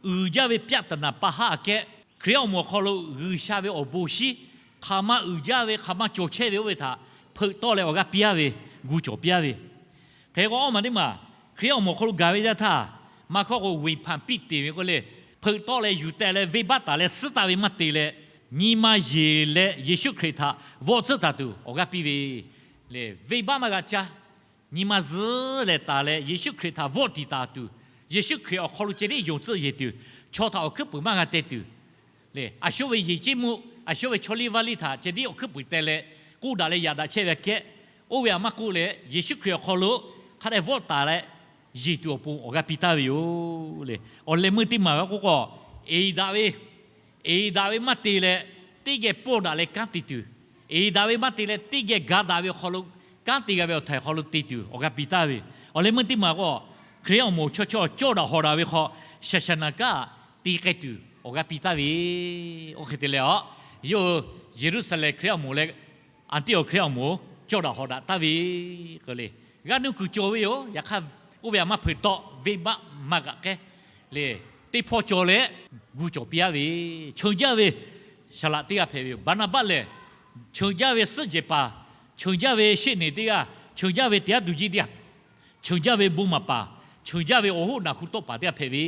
uiˍ jaˇ ve ပြဿနာ pa haˉ aꞈ kehˉ, Hkriꞈ yaˇ awˬ moˍ awˬ hk'aw lo G'uiˬsha ve awˬ bon shinˉ hk'aˬ ma uiˍ jaˇ ve, hk'aˬ ma cawˬ chehˇ ve oˇ ve htaꞈ hpeuꞈ tawˆ leh awˬ g'aˇ piˇ aˇ ve, gu cawˬ piˇ aˇ ve. Hk'e k'o, awˇ maˬ teˇ maˬ, Hkriꞈ yaˇ awˬ moˍ awˬ hk'aw lo gaˬ ve yaˇ htaˇ, maˇ hkawˇ k'o ဝေဖန်ပြစ်တင် ve k'oˆ le, hpeuꞈ tawˆ leh yuˬ tehꞈ leh venˇbaˆ taˍ leh suhˉ taˍ ve maˇ te leh, nyi ma yeˬ leh Yeˍsuˆ Hkriꞈ htaꞈ vawˆ tcuhˉ taˍ tuˬ awˬ g'aˇ piˇ ve, Lehˬ, venˇbaˆ maˇ g'a caˇ. Nyi ma zuhˉ lehˬ taˍ leh, Yeˍsuˆ Hkriꞈ htaꞈ vawˆ tiˍ taˍ tuˬ, Yeˍsuˆ Hkriꞈ awˬ hk'aw lo ceh tiˉ yonˍ tcuhˆ yeˬ tuˬ, chaw htaꞈ awˬ hkuiˉ puiˍ maˇ g'a te tuˬ, lehˬ, a shawˉ ve yehˬ ceˇ mvuhˇ, a shawˉ ve chaw liˇ vaˇ liˇ htaꞈ ceh tiˉ awˬ hkuiˉ puiˍ teh leh, k'oˆ daꞈ leh yaꞈ daꞈ chehˇ ve aꞈ kehˉ, oˇ ve aꞈ maˇ k'oˆ leh, Yeˍsuˆ Hkriꞈ awˬ hk'aw lo hk'a dehꞈ vawˆ taˍ leh yeˬ tuˬ awˬ pon awˬ g'a piˇ taˍ ve yoˬ. Lehˬ, awˬ leh meuˇ teˇ maˬ g'a k'oˆ k'o, eˍ daꞈ ve eˍ daꞈ ve maˇ te leh, teˇ geh pawˇ daꞈ leh kanˉ te tuˬ, eˍ daꞈ ve maˇ te leh teˇ geh ga daꞈ ve awˬ hk'aw lo, kanˉ te g'a ve awˬ htaiˍ hk'aw lo te tuˬ awˬ g'a piˇ taˍ ve. Awˬ leh meuˇ teˇ maˬ k'o, Hkriꞈ awˬ moˍ chaw chaw cawˇ daꞈ hawˍ daꞈ ve hk'aw, shaˍ shaˍ naˍ kaˆ te k'ai tuˬ awˬ g'a piˇ taˍ ve. Oˇ hk'e te leh a, yawˇ hui Yeˍruˆsaˍlehnˍ Hkriꞈ awˬ moˍ leh Anˍtiˆawˬ Hkriꞈ awˬ moˍ cawˇ daꞈ hawˍ daꞈ taˍ ve k'o le, g'aˇ nuˇ kuiˬ cawˬ ve yoˬ. Yaꞈ hk'aˇ, oˇ ve aꞈ maˇ hpeuꞈ tawˆ, venˇbaˆ maˇ g'aꞈ k'ehˉ lehˬ, teˇ hpawˇ cawˬ leh gu cawˬ piˇ aˉ ve, cheuˬ jaˇ ve saˍlaꞈ teˇ g'aˇ hpehꞈ ve yoˬ. Baˍnaˍbaˆ lehˬ, cheuˬ jaˇ ve suhˉ jehˬ paˍ, cheuˬ jaˇ ve sheˆ neˍ teˇ g'aˇ, cheuˬ jaˇ ve teˇ aˉ duˬ jiˇ teˇ g'aˇ, cheuˬ jaˇ ve bon maˍ paˍ, cheuˬ jaˇ ve awˬ hoˉ naˬ hu tawˆ paˍ teˇ g'aˇ hpehꞈ ve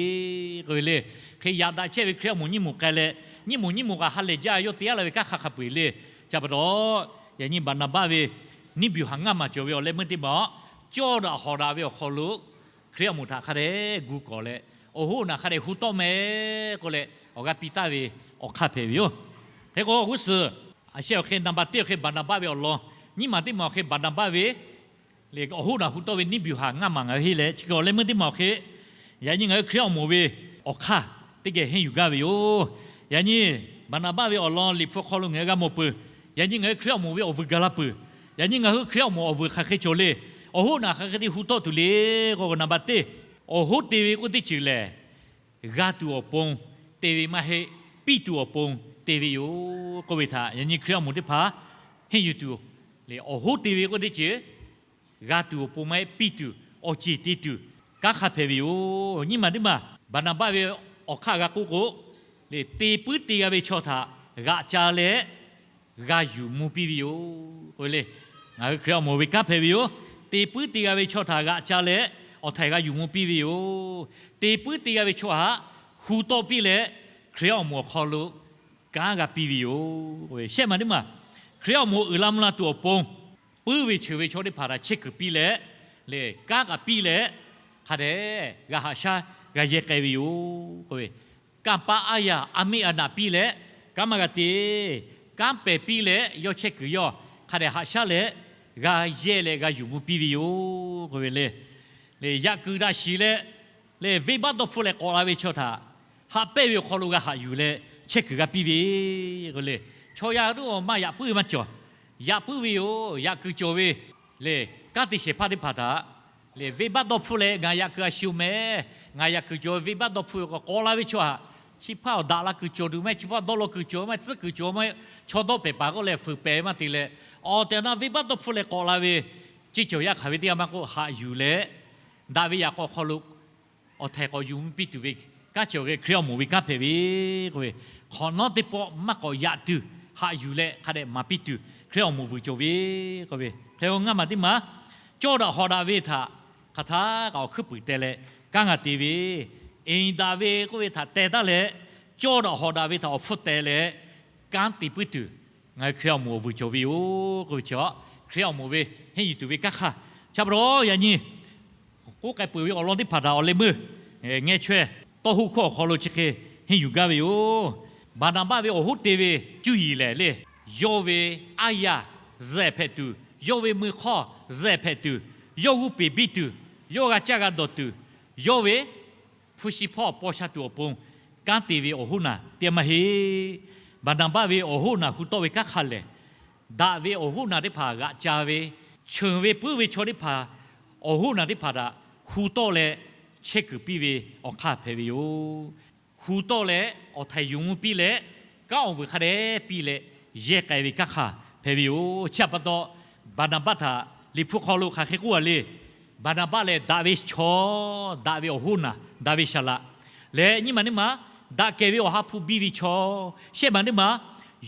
k'o le. Hk'e yaꞈ daꞈ chehˇ ve Hkriꞈ awˬ moˍ nyiˇ moˍ k'ai leh, nyiˇ moˍ nyiˇ moˍ kaꞈ ha lehˬ jaˇ yawˇ te aˉ la ve kanˉ hk'a hk'a peu-eˬ le. Chi pa taw, yaꞈ nyi Baˍnaˍbaˆ ve niˇ biˬ haˍ ngaˇ maˬ cawˬ ve awˬ leh meuˇ teˇ maˬ, cawˇ daꞈ hawˍ daꞈ ve awˬ hk'aw lo Hkriꞈ awˬ moˍ htaꞈ hk'a dehꞈ gu kawˍ leh, awˬ hoˉ naˬ hk'a dehꞈ hu tawˆ meh k'oˆ leh, awˬ g'a piˇ taˍ ve awˬ hk'aˇ hpehꞈ ve yoˬ. Hk'e k'o, g'uˇ suhˍ a sheh awˬ hk'e naˍ baˬ teˇ awˬ hk'e Baˍnaˍbaˆ ve awˬ lawn, nyiˇ maˬ teˇ maˬ awˬ hk'e Baˍnaˍbaˆ ve lehˬ, awˬ hoˉ naˬ hu tawˆ ve niˇ biˬ haˍ ngaˇ maˬ ngaˬ hui henˇ leh, chi hk'e awˬ leh meuˇ teˇ maˬ awˬ hk'e, yaꞈ nyi ngaˬ hui Hkriꞈ awˬ moˍ ve awˬ hk'aˇ teˇ geh henˇ yuˬ gaˇ ve yoˬ. Yaꞈ nyi Baˍnaˍbaˆ ve awˬ lawn Liꞈ hpu hk'aw lo ngaˬ hui g'a mawˬ peuˬ. Yaꞈ nyi ngaˬ hui Hkriꞈ awˬ moˍ ve awˬ vuiˬ gaˬ la peuˬ. Yaꞈ nyi ngaˬ hui Hkriꞈ awˬ moˍ awˬ vuiˬ hk'aˬ hk'e cawˬ le. Awˬ hoˉ naˬ hk'aˬ hk'e te hu tawˆ tuˬ le k'o, naˍ baˬ teˇ, awˬ hoˉ te ve k'oˆ teˇ ceuˬ lehˬ, g'a tuˬ awˬ pon te ve maˇ heˆ, piˇ tuˬ awˬ pon te ve yoˬ k'oˆ ve htaꞈ yaꞈ nyi Hkriꞈ awˬ moˍ teˇ hpaˍ henˇ yuˬ tuˬ lehˬ, awˬ hoˉ te ve k'oˆ teˇ ceuˬ g'a tuˬ awˬ pon maˇ heˆ, piˇ tuˬ, awˬ ceˬ te tuˬ kanˉ hk'a hpehꞈ ve yoˬ. Nyiˇ maˬ teˇ maˬ Baˍnaˍbaˆ ve awˬ hk'aˇ g'a k'oˆ k'o, lehˬ, te puiˉ te g'a ve chaw htaꞈ g'aꞈ ca leh g'a yuˬ mvuh piˇ ve yoˬ k'oˆ ve le. Ngaˬ hui Hkriꞈ awˬ moˍ ve kanˉ hpehꞈ ve yoˬ. Te puiˉ te g'a ve chaw htaꞈ g'aꞈ ca leh awˬ htaiˍ g'a yuˬ mvuh piˇ ve yoˬ. Te puiˉ te g'a ve chaw htaꞈ hu tawˆ piˇ leh, Hkriꞈ awˬ moˍ awˬ hk'aw lo kanˉ g'a piˇ ve yoˬ. Shehˆ maˬ teˇ maˬ Hkriꞈ awˬ moˍ uiˍ la mvuh la tuˬ awˬ pon, puiˉ ve cheuˬ ve chaw teˇ hpaˍ htaꞈ chehˇ kuiˬ piˇ leh, lehˬ, kanˉ g'a piˇ leh, hk'a dehꞈ g'a haꞈ shaˉ g'a yehˇ k'ai ve yoˬ k'oˆ ve, kanˇ paˆ aˉ yaˇ aˉ miˆ aˉ naꞈ piˇ leh, kanˉ maˇ g'a te, kanˉ pehˬ piˇ leh yawˇ chehˇ kuiˬ yawˇ hk'a dehꞈ haꞈ shaˉ leh g'a yehˇ leh g'a yuˬ mvuh piˇ ve yoˬ k'oˆ ve le. Lehˬ, yaꞈ kuiˬ htaꞈ shiˍ leh, lehˬ, venˇbaˆ dawˇ hpfuhˆ leh k'awꞈ la ve chaw htaꞈ haꞈ pehnˇ ve awˬ hk'aw lo g'a haꞈ yuˬ leh chehˇ kuiˬ g'a piˇ ve k'o le. Chaw yaˇ hui maˇ yaꞈ puiˉ ve maˇ cawˬ. Yaꞈ puiˉ ve yoˬ. Yaꞈ kuiˬ cawˬ ve lehˬ, kanˉ te shehˍ hpaˇ teˇ hpaˍ htaꞈ lehˬ, venˇbaˆ dawˇ hpfuhˆ leh ngaˬ yaꞈ kuiˬ a shu meh, ngaˬ yaꞈ kuiˬ cawˬ ve venˇbaˆ dawˇ hpfuhˆ ve k'awꞈ k'awꞈ la ve chaw htaꞈ, chi hpaˇ awˬ daꞈ la kuiˬ cawˬ tuˬ meh, chi hpaˇ dawˇ law kuiˬ cawˬ meh, tcuhˉ kuiˬ cawˬ meh, chaw dawˇ pehˍ paˍ k'oˆ leh fuiˍ pehˍ ve maˇ te leh, awˬ tehˬ awˬ na venˇbaˆ dawˇ hpfuhˆ leh k'awꞈ la ve ceˇ cawˬ yaˇ hk'aˬ ve teˇ g'aˇ maˇ k'oˆ haꞈ yuˬ leh, daꞈ ve yaꞈ k'aw hk'aw lo awˬ htaiˍ k'awꞈ yuˬ mvuh piˇ tuˬ ve kanˉ cawˬ ve Hkriꞈ awˬ moˍ ve kanˉ hpehꞈ ve k'oˆ ve, hk'awꞈ nawˉ teˇ pawˆ maˇ k'awꞈ yaꞈ tuˬ haꞈ yuˬ leh hk'a dehꞈ maˍ piˇ tuˬ Hkriꞈ awˬ moˍ vuiˬ cawˬ ve k'oˆ ve. Hk'e k'o, ngaˇ maˬ teˇ maˬ cawˇ daꞈ hawꞈ daꞈ ve htaꞈ hk'aˬ htaˇ kaꞈ awˬ hkuiˉ puiˍ teh leh kanˉ g'a te ve, eˍ daꞈ ve k'oˆ ve htaꞈ teh taˉ leh, cawˇ daꞈ hawꞈ daꞈ ve htaꞈ awˬ hpfuhˇ teh leh kanˉ te puiˉ tuˬ, ngaˬ hui Hkriꞈ awˬ moˍ awˬ vuiˬ cawˬ ve yoˬ k'oˆ ve chi, Hkriꞈ awˬ moˍ ve henˇ yuˬ tuˬ ve kanˉ hk'aˇ. Chi pa taw yaꞈ nyi k'oˆ k'ai peuˬ ve awˬ lawn teˇ hpaˍ htaꞈ awˬ leh meuˇ ngeh chaweh, tawˇ hoˆ hkawˇ awˬ hk'aw lo chi hk'e henˇ yuˬ gaˇ ve yoˬ. Baˍnaˍbaˆ ve awˬ hoˉ te ve cuˇ yiˍ lehˬ le, yawˇ ve aˉ yaˇ zuhꞈ hpehꞈ tuˬ, yawˇ ve mui hk'awˇ zuhꞈ hpehꞈ tuˬ, yawˇ g'uˇ peˬ biˇ tuˬ, yawˇ g'a caˇ g'a dawˬ tuˬ, yawˇ ve hpu shi hpawˇ paw sha tuˬ awˬ pon kanˉ te ve awˬ hoˉ naˬ teˇ g'aˇ maˇ heˆ. Baˍnaˍbaˆ ve awˬ hoˉ naˬ hu tawˆ ve kanˉ hk'a lehˬ, daꞈ ve awˬ hoˉ naˬ teˇ hpaˍ g'aꞈ ca ve, cheuˬ ve puiˉ ve chaw teˇ hpaˍ awˬ hoˉ naˬ teˇ hpaˍ htaꞈ hu tawˆ leh chehˇ kuiˬ piˇ ve awˬ hk'aˇ hpehꞈ ve yoˬ. Hu tawˆ leh awˬ htaiˍ yuˬ mvuh piˇ leh, kanˉ awˬ vuiˬ hk'a dehꞈ piˇ leh yehˇ k'ai ve kanˉ hk'aˇ hpehꞈ ve yoˬ. Chi pa taw, Baˍnaˍbaˆ htaꞈ Liꞈ hpu hk'aw lo hk'aˬ hk'e k'oˆ a le. Baˍnaˍbaˆ lehˬ daꞈ ve chaw, daꞈ ve awˬ hoˉ naˬ, daꞈ ve saˍlaꞈ leh, nyiˇ maˬ teˇ maˬ daꞈ kehˬ ve awˬ ha hpu biˇ ve chaw, shehˆ maˬ teˇ maˬ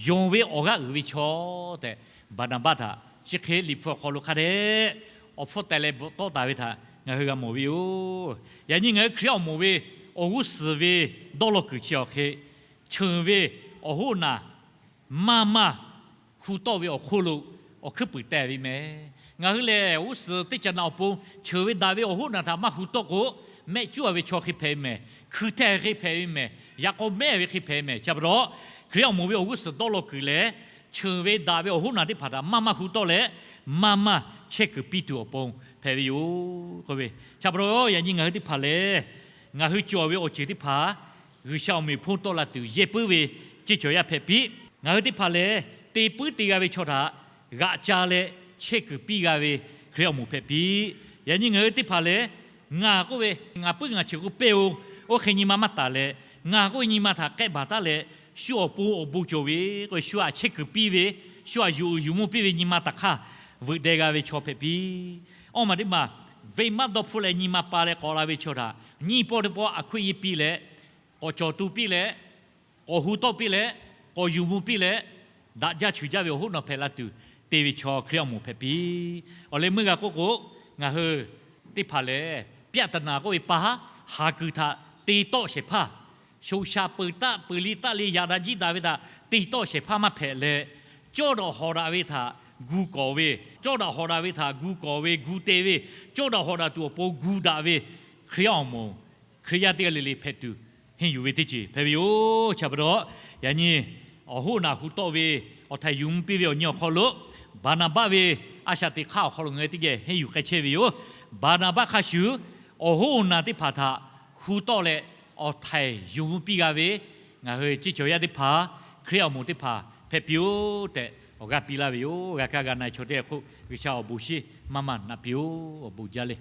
yonˍ ve awˬ g'aˇ uiˍ ve chaw tehꞈ, Baˍnaˍbaˆ htaꞈ chi hk'e Liꞈ hpu awˬ hk'aw lo hk'a dehꞈ awˬ hpfuhˇ teh leh bvuhꞈ tawˆ taˍ ve htaꞈ ngaˬ hui g'a mawˬ ve yoˬ. Yaꞈ nyi ngaˬ hui Hkriꞈ awˬ moˍ ve awˬ g'uˇ suhˍ ve dawˇ law kuiˬ chi awˬ hk'e, cheuˬ ve awˬ hoˉ naˬ maˇ maˇ hu tawˆ ve awˬ hk'oˆ lo awˬ hkuiˉ puiˍ teh ve meh. Ngaˬ hui lehˬ, g'uˇ suhˍ teˇ caꞈ naꞈ awˬ pon cheuˬ ve daꞈ ve awˬ hoˉ naˬ htaꞈ maˇ hu tawˆ k'o, mehˆ cuˉ a ve chaw hk'e hpehꞈ ve mehˬ, hkui hteh hk'e hpehꞈ ve mehˬ, yaꞈ k'aw mehˉ ve hk'e hpehꞈ ve mehˬ. Chi pa taw, Hkriꞈ awˬ moˍ ve awˬ g'uˇ suhˍ dawˇ law kuiˬ lehˬ, cheuˬ ve daꞈ ve awˬ hoˉ naˬ teˇ hpaˍ htaꞈ maˇ maˇ hu tawˆ leh, maˇ maˇ chehˇ kuiˬ piˇ tuˬ awˬ pon hpehꞈ ve yoˬ k'oˆ ve. Chi pa taw, yaꞈ nyi ngaˬ hui teˇ hpaˍ lehˬ, ngaˬ hui cawˬ ve awˬ ceuˬ teˇ hpaˍ G'uiˬsha awˬ meꞈ awˬ hponˇ tawˆ la tuˬ yehˇ puiˉ ve ceˇ cawˬ yaˇ hpehꞈ piˇ. Ngaˬ hui teˇ hpaˍ lehˬ, te puiˉ te g'a ve chaw htaꞈ g'aꞈ ca leh chehˇ kuiˬ piˇ g'a ve Hkriꞈ awˬ moˍ hpehꞈ piˇ. Yaꞈ nyi ngaˬ hui teˇ hpaˍ lehˬ, ngaˬ k'oˆ ve, ngaˬ puiˉ ngaˬ cheuˬ k'o pehˇ-o, oˇ hk'e nyi ma maˇ taˍ leh, ngaˬ k'oˆ ve nyi ma htaꞈ k'ehˆ baˬ taˉ leh, shu awˬ pon awˬ bon cawˬ ve k'oˆ ve, shu htaꞈ chehˇ kuiˬ piˇ ve, shu htaꞈ yuˬ uiˍ yuˬ mvuh piˇ ve nyi ma taꞈ hk'aˇ veuꞈ deh g'a ve chaw hpehꞈ piˇ. Awˇ maˬ teˇ maˬ, venˇ maˇ dawˇ hpfuhˆ leh nyi ma pa leh k'awꞈ la ve chaw htaꞈ nyiˇ pawˆ teˇ pawˆ a hkuiˆ yeˇ piˇ leh, k'awꞈ cawˬ tu piˇ leh, k'awꞈ hu tawˆ piˇ leh, k'awꞈ yuˬ mvuh piˇ leh, daꞈ jaˇ cheuˬ jaˇ ve awˬ hoˉ naˬ hpehꞈ la tuˬ te ve chaw Hkriꞈ awˬ moˍ hpehꞈ piˇ. Awˬ leh meuˇ g'a k'oˆ k'o, ngaˬ hui teˇ hpaˍ lehˬ, ပြဿနာ k'oˆ ve pa haˉ, haˍ kuiˬ htaꞈ te tawˆ shehˍ hpaˇ, sho sha peuˬ taˆ peuˬ le taˆ le yaꞈ daꞈ jiˇ daꞈ ve htaꞈ te tawˆ shehˍ hpaˇ maˇ hpehꞈ leh, cawˇ daꞈ hawꞈ daꞈ ve htaꞈ gu kawˍ ve, cawˇ daꞈ hawꞈ daꞈ ve htaꞈ gu kawˍ ve, gu te ve, cawˇ daꞈ hawꞈ daꞈ tuˬ awˬ pon gu daꞈ ve Hkriꞈ awˬ moˍ, Hkriꞈ yaˇ teˇ g'aˇ le le hpehꞈ tuˬ henˇ yuˬ ve teˇ ceuˬ hpehꞈ ve yoˬ. Chi pa taw, yaꞈ nyi awˬ hoˉ naˬ hu tawˆ ve awˬ htaiˍ yuˬ mvuh piˇ ve awˬ nyi awˬ hk'aw lo, Baˍnaˍbaˆ ve a shaꞈ teꞈ hk'aˇ awˬ hk'aw lo ngaˬ hui teˇ geh henˇ yuˬ k'ai chehˇ ve yoˬ. Baˍnaˍbaˆ hk'a shuˍ, awˬ hoˉ naˬ teˇ hpaˍ htaꞈ hu tawˆ leh awˬ htaiˍ yuˬ mvuh piˇ g'a ve, ngaˬ hui ceˇ cawˬ yaˇ teˇ hpaˍ Hkriꞈ awˬ moˍ teˇ hpaˍ hpehꞈ piˇ-oˆ tehꞈ awˬ g'aˇ piˇ laˇ ve yoˬ. G'a kaˇ g'a na-e chaw teˇ g'aˇ hk'oˆ G'uiˬsha awˬ bon shinˉ maˇ maˇ naꞈ piˇ-oˆ. Awˬ bon jaˇ le.